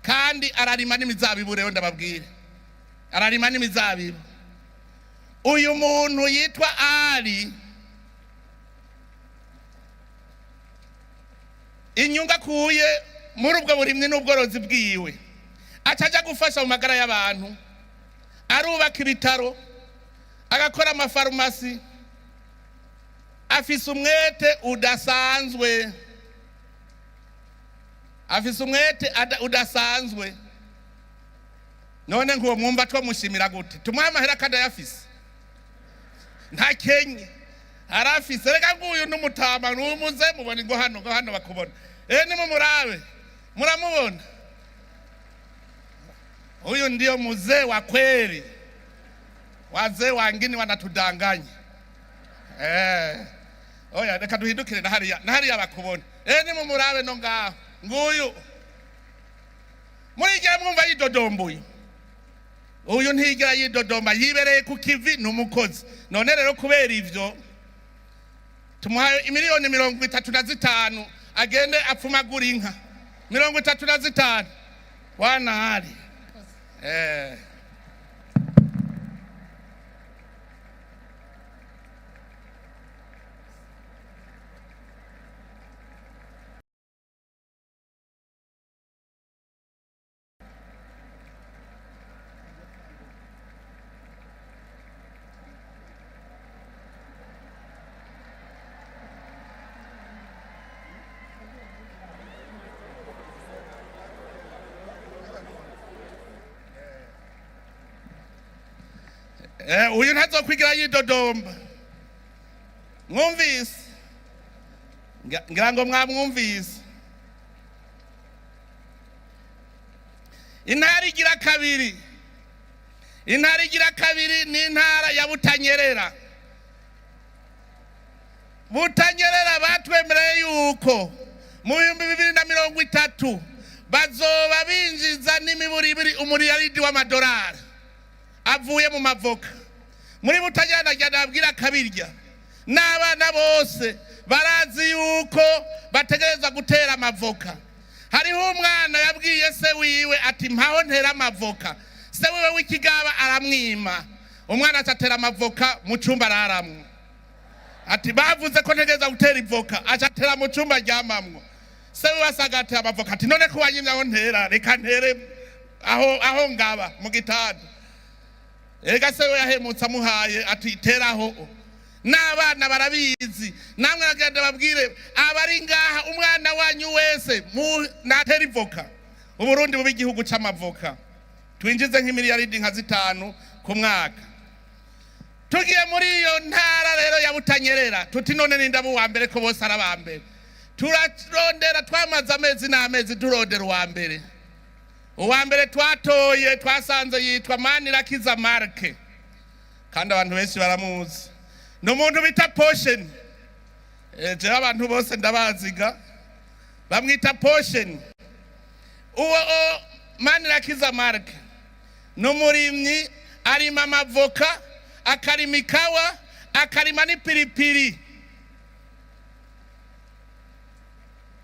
kandi ararima n'imizabibu. Rero ndababwire, ararima n'imizabibu. Uyu muntu yitwa Ali, inyungu akuye muri ubwo burimyi n'ubworozi bwiwe acaja gufasha mu magara y'abantu. Arubaka ibitaro, agakora amafarumasi. Afise umwete udasanzwe, afise umwete udasanzwe. None nk'uwo mwumva twamushimira gute? Tumuhe amahera kandi ayafise? Ntakenye, arafise. Reka nguyu n'umutama n'umuze mubona ngo hano, ngo hano bakubona. Nimumurabe, muramubona. Huyu ndio mzee wa kweli. Wazee wangine wanatudanganya. Oya, reka duhindukire na hariya, na hariya bakubona. Nimumurabe no ngaho. Nguyu. Murigera mwumva yidodombuye? Uyu ntigera yidodomba, yibereye ku kivi, ni umukozi. None rero kubera ivyo tumuhaye imiliyoni 35 agende apfumagura inka. 35 wana hali. Uyu ntazokwigira yidodomba. Mwumvise? Ngira ngo mwamwumvise. Intara igira kabiri, intara igira kabiri ni intara ya Butanyerera. Butanyerera batwemereye yuko mu 2030 bazoba binjiza n'imiburiburi umuriyaridi w'amadolari avuye mu mavoka. Muri Butanyerera ndagenda babwira akabirya n'abana bose barazi yuko bategerezwa gutera amavoka. Hariho umwana yabwiye se wiwe ati: "Mpaho ntera amavoka." Se wiwe w'ikigaba aramwima. Umwana acatera amavoka mu cumba araramwo, ati: "Bavuze ko ntegereza gutera ivoka." Acatera mu cumba aryamamwo. Se wiwe asaga atera amavoka, ati: "None ko wanyimye aho ntera, reka ntere aho ngaba mu gitanda." Ega se we yahemutse amuhaye, ati: "Teraho." N'abana barabizi. Namwe bagenda babwire abari ngaha, umwana wanyu wese natera ivoka. Uburundi buba igihugu c'amavoka, twinjize nk'imiliyaridi nka 5 ku mwaka. Tugiye muri iyo ntara rero ya Butanyerera, tuti: "None ninde uwa mbere, ko bose ari aba mbere?" Turarondera, twamaze amezi n'amezi turondera uwa mbere. Uwa mbere twatoye, twasanze yitwa Manirakiza Marke, kandi abantu benshi baramuzi. Ni umuntu bita Posheni. Jewe abantu bose ndabaziga, bamwita Posheni. Uwo Manirakiza Marke ni umurimyi, arima amavoka, akarima ikawa, akarima n'ipiripiri.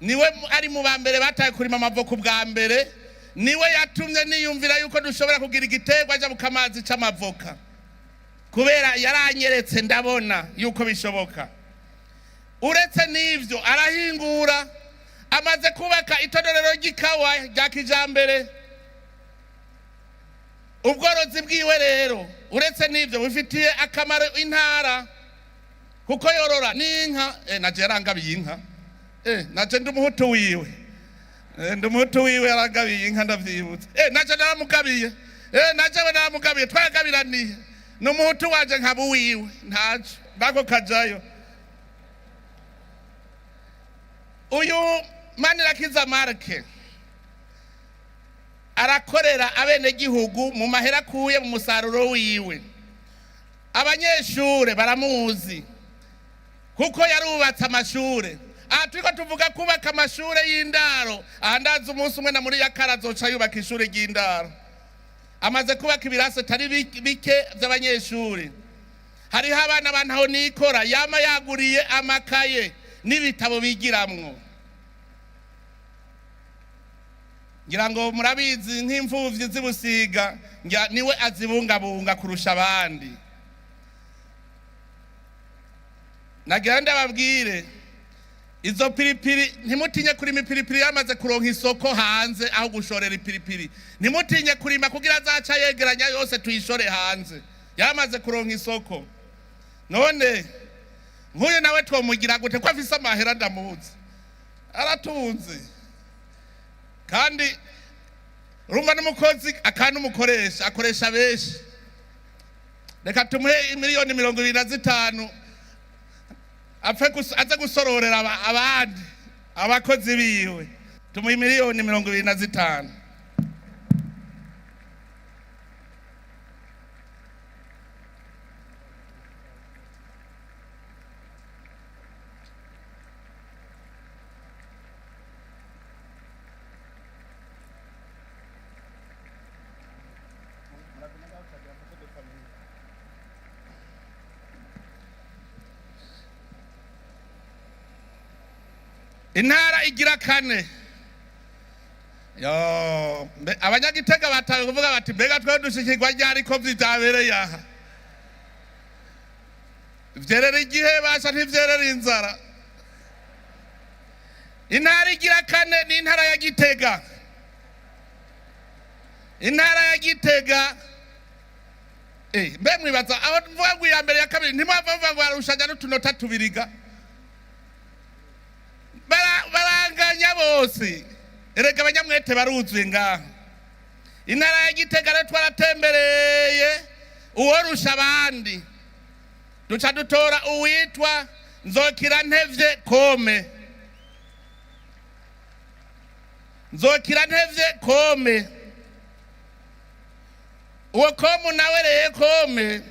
Niwe ari mu ba mbere bataye kurima amavoka ubwa mbere. Niwe yatumye niyumvira yuko dushobora kugira igiterwa njabukamazi c'amavoka, kubera yaranyeretse ndabona yuko bishoboka. Uretse n'ivyo, arahingura, amaze kubaka itonorero ry'ikawa rya kijambere. Ubworozi bwiwe rero, uretse n'ivyo, bufitiye akamaro intara, kuko yorora n'inka. Naje yarangabiye inka. Naje ndi umuhutu wiwe. Ndi umuhutu wiwe, yarangabiye inka, ndavyibutse. Naje naramugabiye. Naje we naramugabiye, twaragabiraniye. Ni umuhutu wanje, nkaba uwiwe, ntaco nako kajayo. Uyu Manirakiza Marke arakorera abenegihugu mu mahera akuye mu musaruro wiwe. Abanyeshure baramuzi kuko yarubatse amashure. Aha turiko tuvuga kubaka amashure y'indaro. Aha ndazi umunsi umwe na muri yakara azoca yubaka ishure ry'indaro. Amaze kubaka ibirasi atari bike vy'abanyeshure. Hariho abana bantaho nikora yama yaguriye amakaye n'ibitabo bigiramwo. Ngira ngo murabizi, nk'imfuvyi z'ibusiga niwe azibungabunga kurusha abandi. Nagira ndababwire, izo piripiri, ntimutinye kurima ipiripiri. Yamaze kuronka isoko hanze aho gushorera ipiripiri. Ntimutinye kurima kugira azaca yegeranya yose tuyishore hanze, yamaze kuronka isoko. None nk'uyu nawe twomugira gute, ko afise amahera? Ndamuzi, aratunze, kandi urumva n'umukozi akanumukoresha, akoresha benshi. Reka tumuhe 25 miliyoni apfe aze gusororera abandi abakozi biwe. Tumuhe 25 miliyoni. Intara igira kane yo, abanyagitega batawe kuvuga bati: "Mbega twe dushikirwa ryari, ko vyabereye aha?" Vyerera igihe basha, ntivyerera inzara. Intara igira kane ni intara ya Gitega. Intara ya Gitega, mbe mwibaza aho mvuga ngo iya mbere, ya kabiri, ntimwava muvuga ngo barushanya n'utunota tubiriga? Baranganya bose. Erega abanyamwete baruzuye ngaha. Intara ya Gitega rero, twaratembereye, uworusha abandi duca dutora uwitwa Nzokirantevye Kome. Nzokirantevye Kome. Uwo komu nawe rero, kome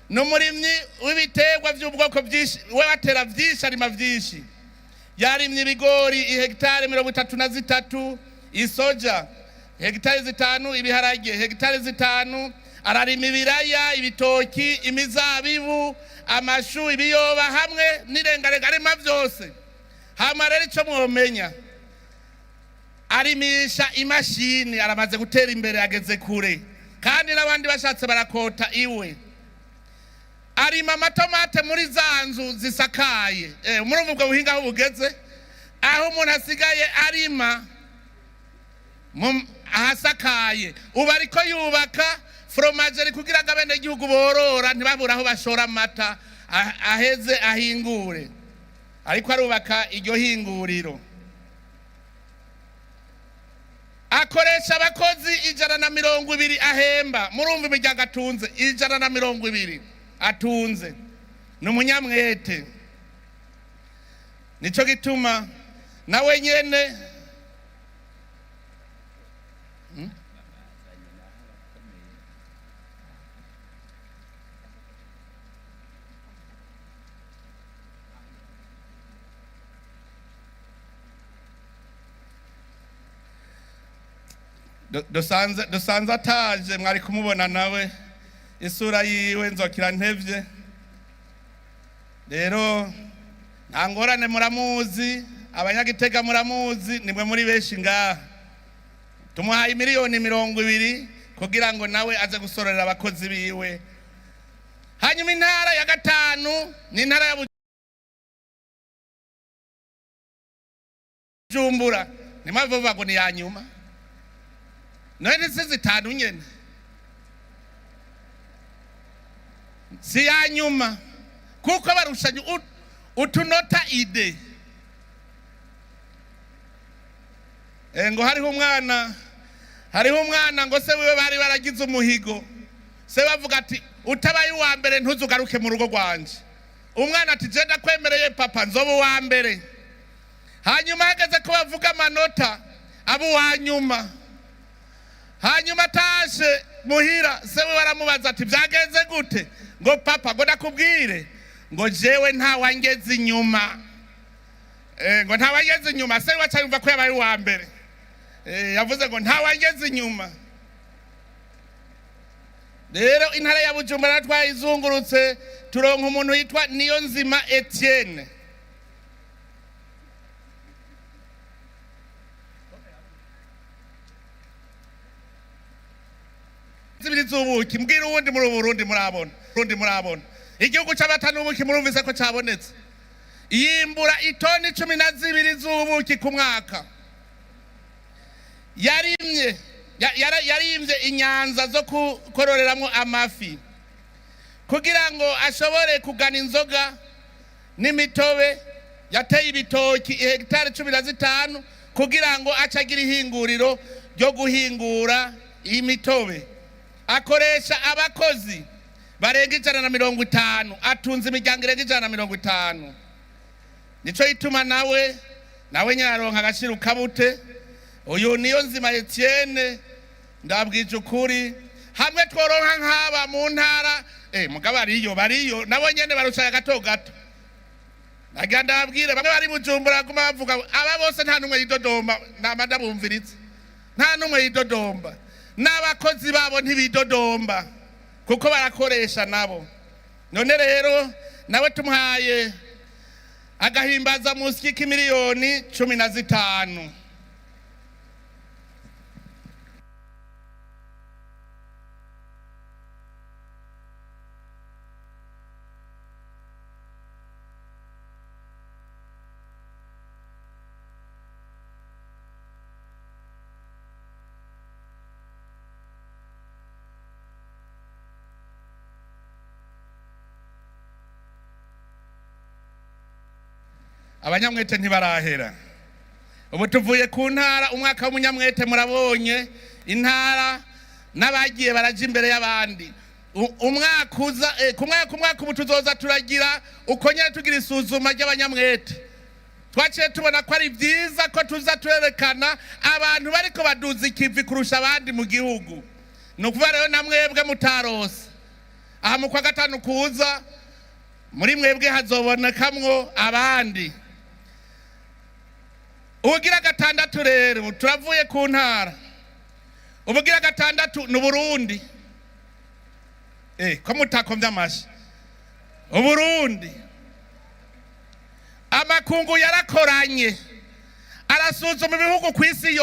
ni umurimyi w'ibiterwa by'ubwoko bwinshi. We batera byinshi, arima byinshi. Yarimye ibigori ihegitari 33, isoja hegitari 5, ibiharage hegitari 5, ararima ibiraya, ibitoki, imizabibu, amashu, ibiyoba hamwe n'irengarenga. Arima byose. Hama rero icyo mwomenya, arimisha imashini. Aramaze gutera imbere, ageze kure, kandi n'abandi bashatse barakota iwe. Arima amatomate muri za nzu zisakaye. Murumva ubwo buhinga aho bugeze, aho umuntu asigaye arima ahasakaye. Ubu ariko yubaka fromagerie kugira ngo abenegihugu borora ntibabure aho bashora amata, aheze ahingure. Ariko arubaka iryo hinguriro. Akoresha abakozi 120 ahemba. Murumva imiryango atunze, 120 atunze. Ni umunyamwete, nico gituma nawe nyene. Dusanze ataje, mwari kumubona nawe isura yiwe. Nzokira ntevye rero, nta ngorane. Muramuzi, abanyagitega muramuzi, nimwe muri benshi ngaha. Tumuhaye miliyoni 20 kugira ngo nawe aze gusororera abakozi biwe. Hanyuma intara ya gatanu ni intara ya Bujumbura. Nimwe bavuga ngo ni ya nyuma, none si zitanu nyene? Si ya nyuma kuko barushanya utunota ide. Ngo hariho umwana ngo se wiwe bari baragize umuhigo, se bavuga ati: "Utabaye uwa mbere ntuzugaruke mu rugo rwanje." Umwana ati: "Je ndakwemereye papa, nzoba uwa mbere." Hanyuma hageze ko bavuga amanota, aba uwa nyuma. Hanyuma atashe muhira, se we baramubaza ati: "Byagenze gute?" Ngo: "Papa, ngo ndakubwire, ngo jewe nta wangeze inyuma." Ngo nta wangeze inyuma. Se we aca yumva ko yabaye uwa mbere. Yavuze ngo nta wangeze inyuma. Rero intara ya Bujumbura twayizungurutse, turonka umuntu yitwa Niyonzima Etienne. Zibiri z'ubuki. Mbwira uwundi muri Burundi murabona. Burundi murabona igihugu c'amata n'ubuki, murumvise ko cabonetse. Yimbura itoni 12 z'ubuki ku mwaka. Yarimye yarimvye inyanza zo kororeramwo amafi kugira ngo ashobore kugana inzoga n'imitobe. Yateye ibitoki ihegitari 15 kugira ngo ace agira ihinguriro ryo guhingura imitobe. Akoresha abakozi barenga 150, atunze imiryango irenga 150. Nico gituma nawe nyaronka agaciro kabute. Uyu Niyonzima Etienne, ndabwije ukuri, hamwe tworonka nk'aba mu ntara, mugabo ariyo bariyo nabo nyene barushaye gato gato. Nagira ndababwire, bamwe bari Bujumbura baguma bavuga, aba bose nta n'umwe yidodomba. Nama ndabumviritse, nta n'umwe yidodomba, n'abakozi babo ntibidodomba kuko barakoresha nabo. None rero nawe tumuhaye agahimbaza musyi k'imiliyoni 15. Abanyamwete ntibarahera. Ubu tuvuye ku ntara, umwaka w'umunyamwete. Murabonye intara n'abagiye baraja imbere y'abandi. Umwaka uza, ku mwaka umwaka ubu tuzoza turagira uko nyene, tugira isuzuma ry'abanyamwete. Twaciye tubona ko ari byiza ko tuza turerekana abantu bariko baduza ikivi kurusha abandi mu gihugu. Ni ukuvuga rero na mwebwe mutarose aha, mu kwa gatanu kuza muri mwebwe hazobonekamwo abandi. Ubugira gatandatu rero, turavuye ku ntara, ubugira gatandatu ni Uburundi. Ko mutakomvye amashi? Uburundi, amakungu yarakoranye, arasuzuma ibihugu ku isi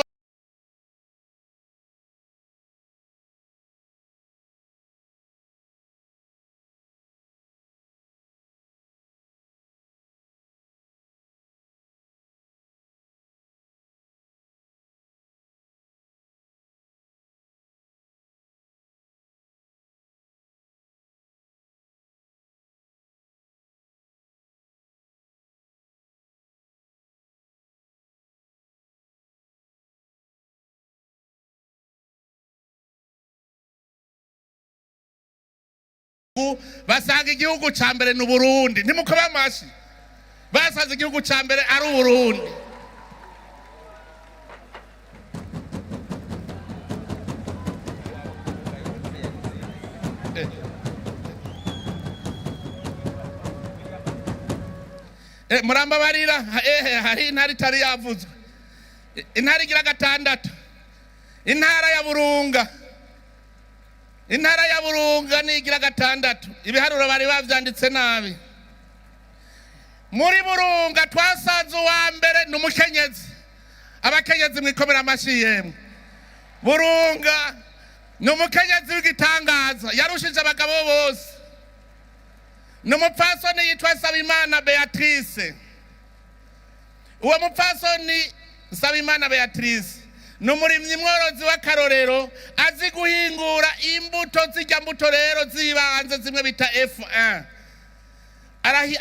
basanga igihugu ca mbere ni Uburundi. Ntimukobe amashi. Basanze igihugu ca mbere ari Uburundi. Murambabarira, ehe, hari intara itari yavuzwe, intara igira gatandatu, intara ya Burunga. Intara ya Burunga nigira gatandatu. Ibiharuro bari bavyanditse nabi. Muri Burunga twasanze uwa mbere ni umukenyezi. Abakenyezi mwikomera amashi yemwe. Burunga ni umukenyezi w'igitangaza, yarushije abagabo bose. Ni umupfasoni yitwa Nsabimana Beatrice. Uwo mupfasoni Nsabimana Beatrice ni umurimyi mworozi w'akarorero, azi guhingura imbuto, zirya mbuto rero z'ibanze zimwe bita F1.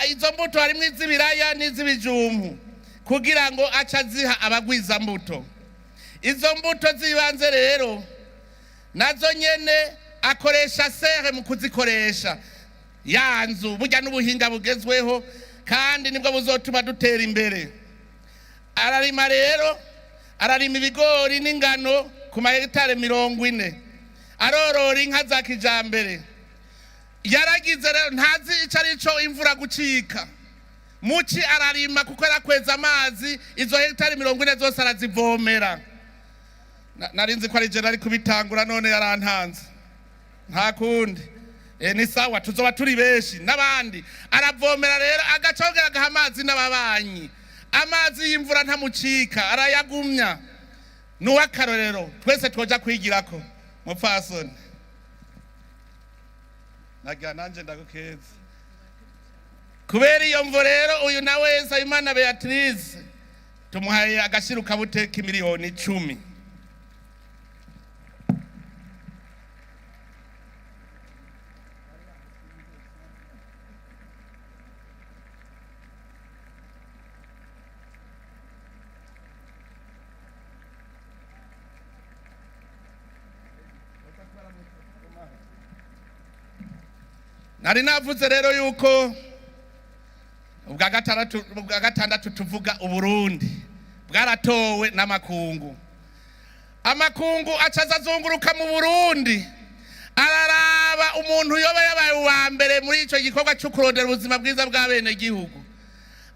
Izo mbuto harimwo iz'ibiraya n'iz'ibijumbu, kugira ngo ace aziha abagwiza mbuto. Izo mbuto z'ibanze rero nazo nyene akoresha serre mu kuzikoresha ya nzu. Burya n'ubuhinga bugezweho, kandi nibwo buzotuma dutera imbere. Ararima rero, ararima ibigori n'ingano ku mahegitare 40, arorora inka za kijambere. Yaragize rero, ntazi ico ari co imvura gucika muci, ararima kuko yarakweza amazi. Izo hegitare 40 zose arazivomera. Nari nzi ko ari je nari kubitangura, none yarantanze, nta kundi. Ni sawa, tuzoba turi benshi n'abandi. Aravomera rero, agacogera agaha amazi n'ababanyi. Amazi y'imvura ntamucika, arayagumya. Ni uw'akarorero twese twoja kwigirako. Mupfasoni, nagira nanje ndagukeza kubera iyo mvo. Rero uyu nawe Nsabimana Beatrice tumuhaye agashirukabute k'10 miliyoni. Nari navuze rero yuko ubwa gatandatu tuvuga Uburundi bwaratowe n'amakungu. Amakungu acaza azunguruka mu Burundi, araraba umuntu yoba yabaye uwa mbere muri ico gikorwa cyo kurondera ubuzima bwiza bw'abenegihugu,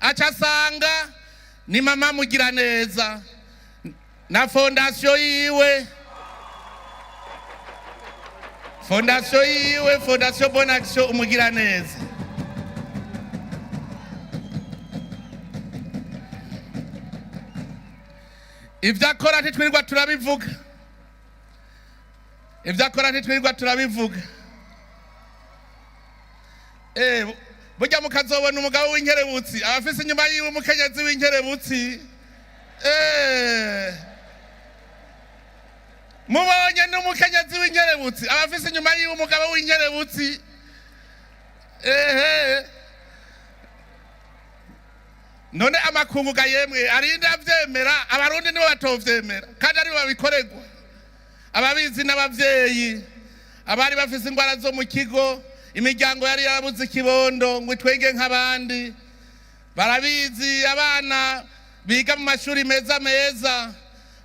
aca asanga ni mama Mugiraneza na fondation yiwe, fondation yiwe, Fondation Bonne Action Umugiraneza. Ibyo akora ntitwirirwa turabivuga, ibyo akora ntitwirirwa turabivuga. Burya mukazobona umugabo w'inkerebutsi aba afise inyuma yiwe umukenyezi w'inkerebutsi. Mubonye n'umukenyezi w'inkerebutsi aba afise inyuma yiwe umugabo w'inkerebutsi. Ehe, none amakungu ga yemwe arinda avyemera, Abarundi nibo batovyemera kandi aribo babikorerwa. Ababizi n'abavyeyi abari bafise ingwara zo mu kigo, imiryango yari yarabuze ikibondo ngo itwege nk'abandi, barabizi. Abana biga mu mashuri meza meza,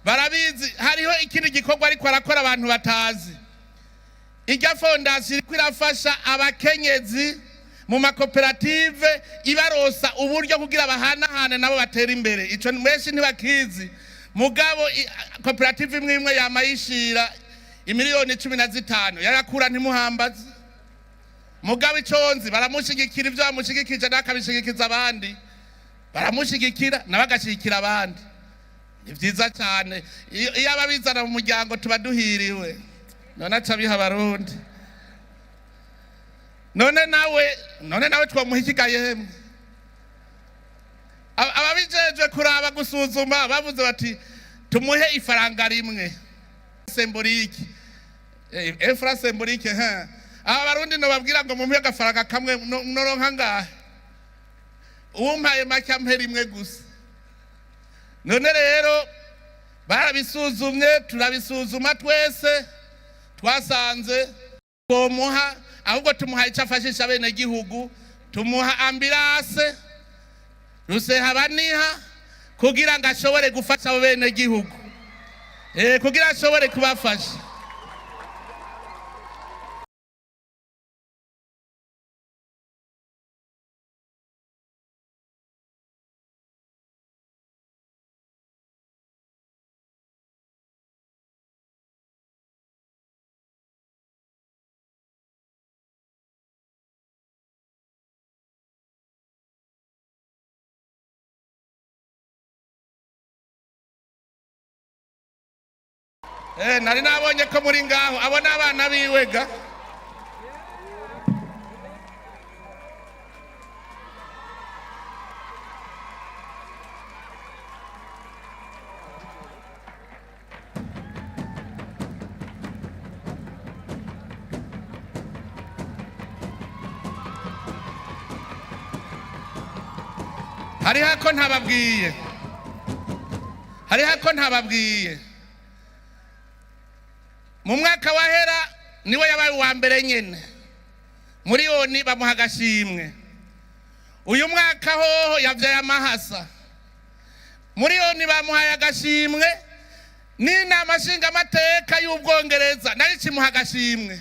barabizi. Hariho ikindi gikorwa ariko arakora abantu batazi. Irya fondation iriko irafasha abakenyezi mu makoperative, ibarosa uburyo kugira bahanahane nabo batera imbere. Ico benshi ntibakizi, mugabo koperative imwe imwe yama yishira imiliyoni 15 yarakura. Ntimuhambaze, mugabo ico nzi, baramushigikira. Ivyo bamushigikije nawe akabishigikiza abandi, baramushigikira nawe agashigikira abandi. Ni vyiza cyane. Iyo ababizana mu muryango tuba duhiriwe. None aca abiha Abarundi. None nawe twomuha ikigaye hemwe? Ababijejwe kuraba, gusuzuma, bavuze bati tumuhe ifaranga rimwe symbolique, franc symbolique. Ha, aba Barundi no babwira ngo mumuhe agafaranga kamwe, noronka ngahe? Umpaye make ampe rimwe gusa. None rero barabisuzumye, turabisuzuma twese, twasanze twomuha, ahubwo tumuha icyo afashisha bene gihugu. Tumuha ambulance Rusehabaniha kugira ngo ashobore gufasha abo bene gihugu, kugira ashobore kubafasha. Nari nabonye ko muri ngaho. Abo ni abana biwe ga. Hariho ako ntababwiye, hariho ako ntababwiye. Mu mwaka wahera niwe yabaye uwa mbere nyene muri oni, bamuha agashimwe. Uyu mwaka hoho yavyaye amahasa, muri oni bamuhaye agashimwe, n'inama nshingamateka y'Ubwongereza nayo ikimuha agashimwe.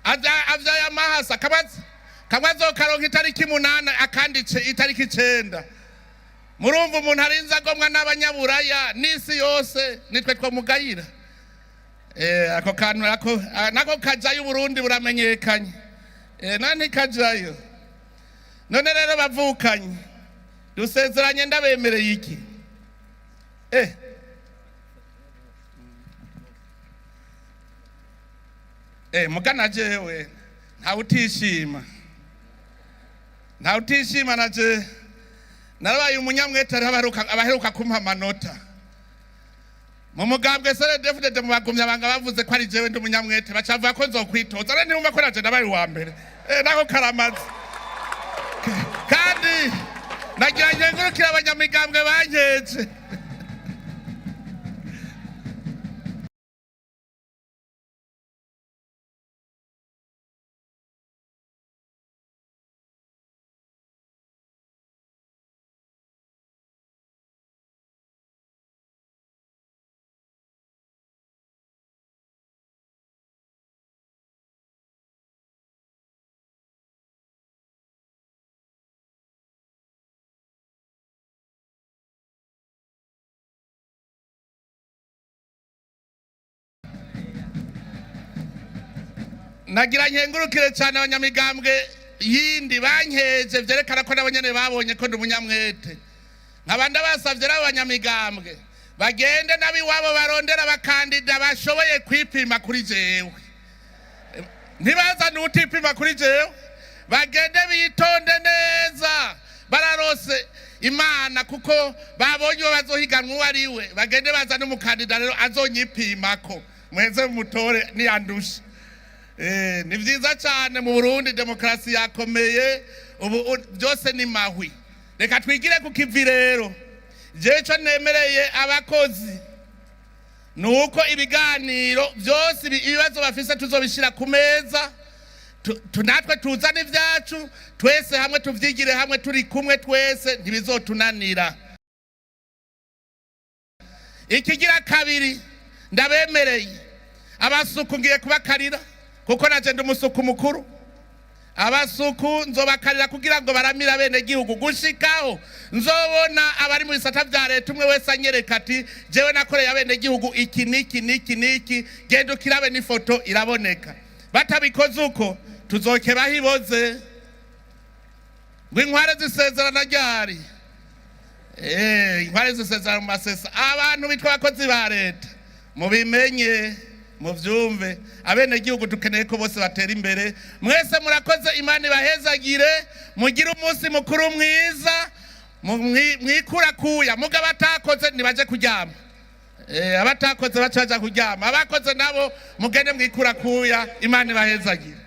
Avyaye amahasa, kamwe azokaronka itariki 8, akandi itariki 9. Murumva umuntu arinze agomwa n'abanyaburaya n'isi yose, nitwe twamugayira? Ako kantu nako, nako kajayo. Uburundi buramenyekanye, none ntikajayo. None rero bavukanye, dusezeranye, ndabemereye iki? Mugana jewe ntawe utishima, ntawe utishima. Naje narabaye umunyamwete. Hariho abaheruka kumpa amanota mu mugambwe CNDD-FDD, mu bagumya banga bavuze ko ari jewe ndi umunyamwete, bacavuga ko nzokwitoza. Rero ntibumva ko naje nabaye uwa mbere. Nako karamaze. Kandi nagira nkengurukire abanyamigambwe bankeje. Nagira nkengurukire cyane abanyamigambwe yindi bankeje, vyerekana ko nabo nyene babonye ko ndi umunyamwete. Nkaba ndabasavye rero, abanyamigambwe bagende n'abiwabo barondera abakandida bashoboye kwipima kuri jewe. Ntibazane utipima kuri jewe. Bagende bitonde neza, bararose Imana kuko babonye uwo bazohiganwa uwo ari we. Bagende bazane umukandida rero azonyipimako, muheze mumutore niyandushe. Ni vyiza cyane. Mu Burundi demokarasi yakomeye ubu, byose ni mahwi. Reka twigire ku kivi rero. Jewe ico nemereye abakozi ni uko ibiganiro byose, ibibazo bafise tuzobishira ku meza, natwe tuzane ibyacu, twese hamwe tuvyigire hamwe, turi kumwe twese, ntibizotunanira. Ikigira kabiri ndabemereye, Abasuku ngiye kubakarira kuko naje ndi umusuku mukuru. Abasuku nzobakarira kugira ngo baramire abenegihugu gushikaho nzobona abari mu bisata vya leta umwe wese anyereka ati jewe nakoreye abenegihugu iki n'iki n'iki n'iki, genda ukirabe n'ifoto iraboneka. Batabikoze uko tuzokebaho iboze. Ngo inkware zisezerana ryari? Inkware zisezerana mu masesa. Abantu bitwa abakozi ba leta, mubimenye, muvyumve, abenegihugu dukeneye ko bose batera imbere. Mwese murakoze, Imana ibahezagire, mugire umunsi mukuru mwiza, mwikurakuya. Muga abatakoze ntibaje kuryama. Abatakoze bace baja kuryama, abakoze nabo mugende mwikurakuya. Imana ibahezagire.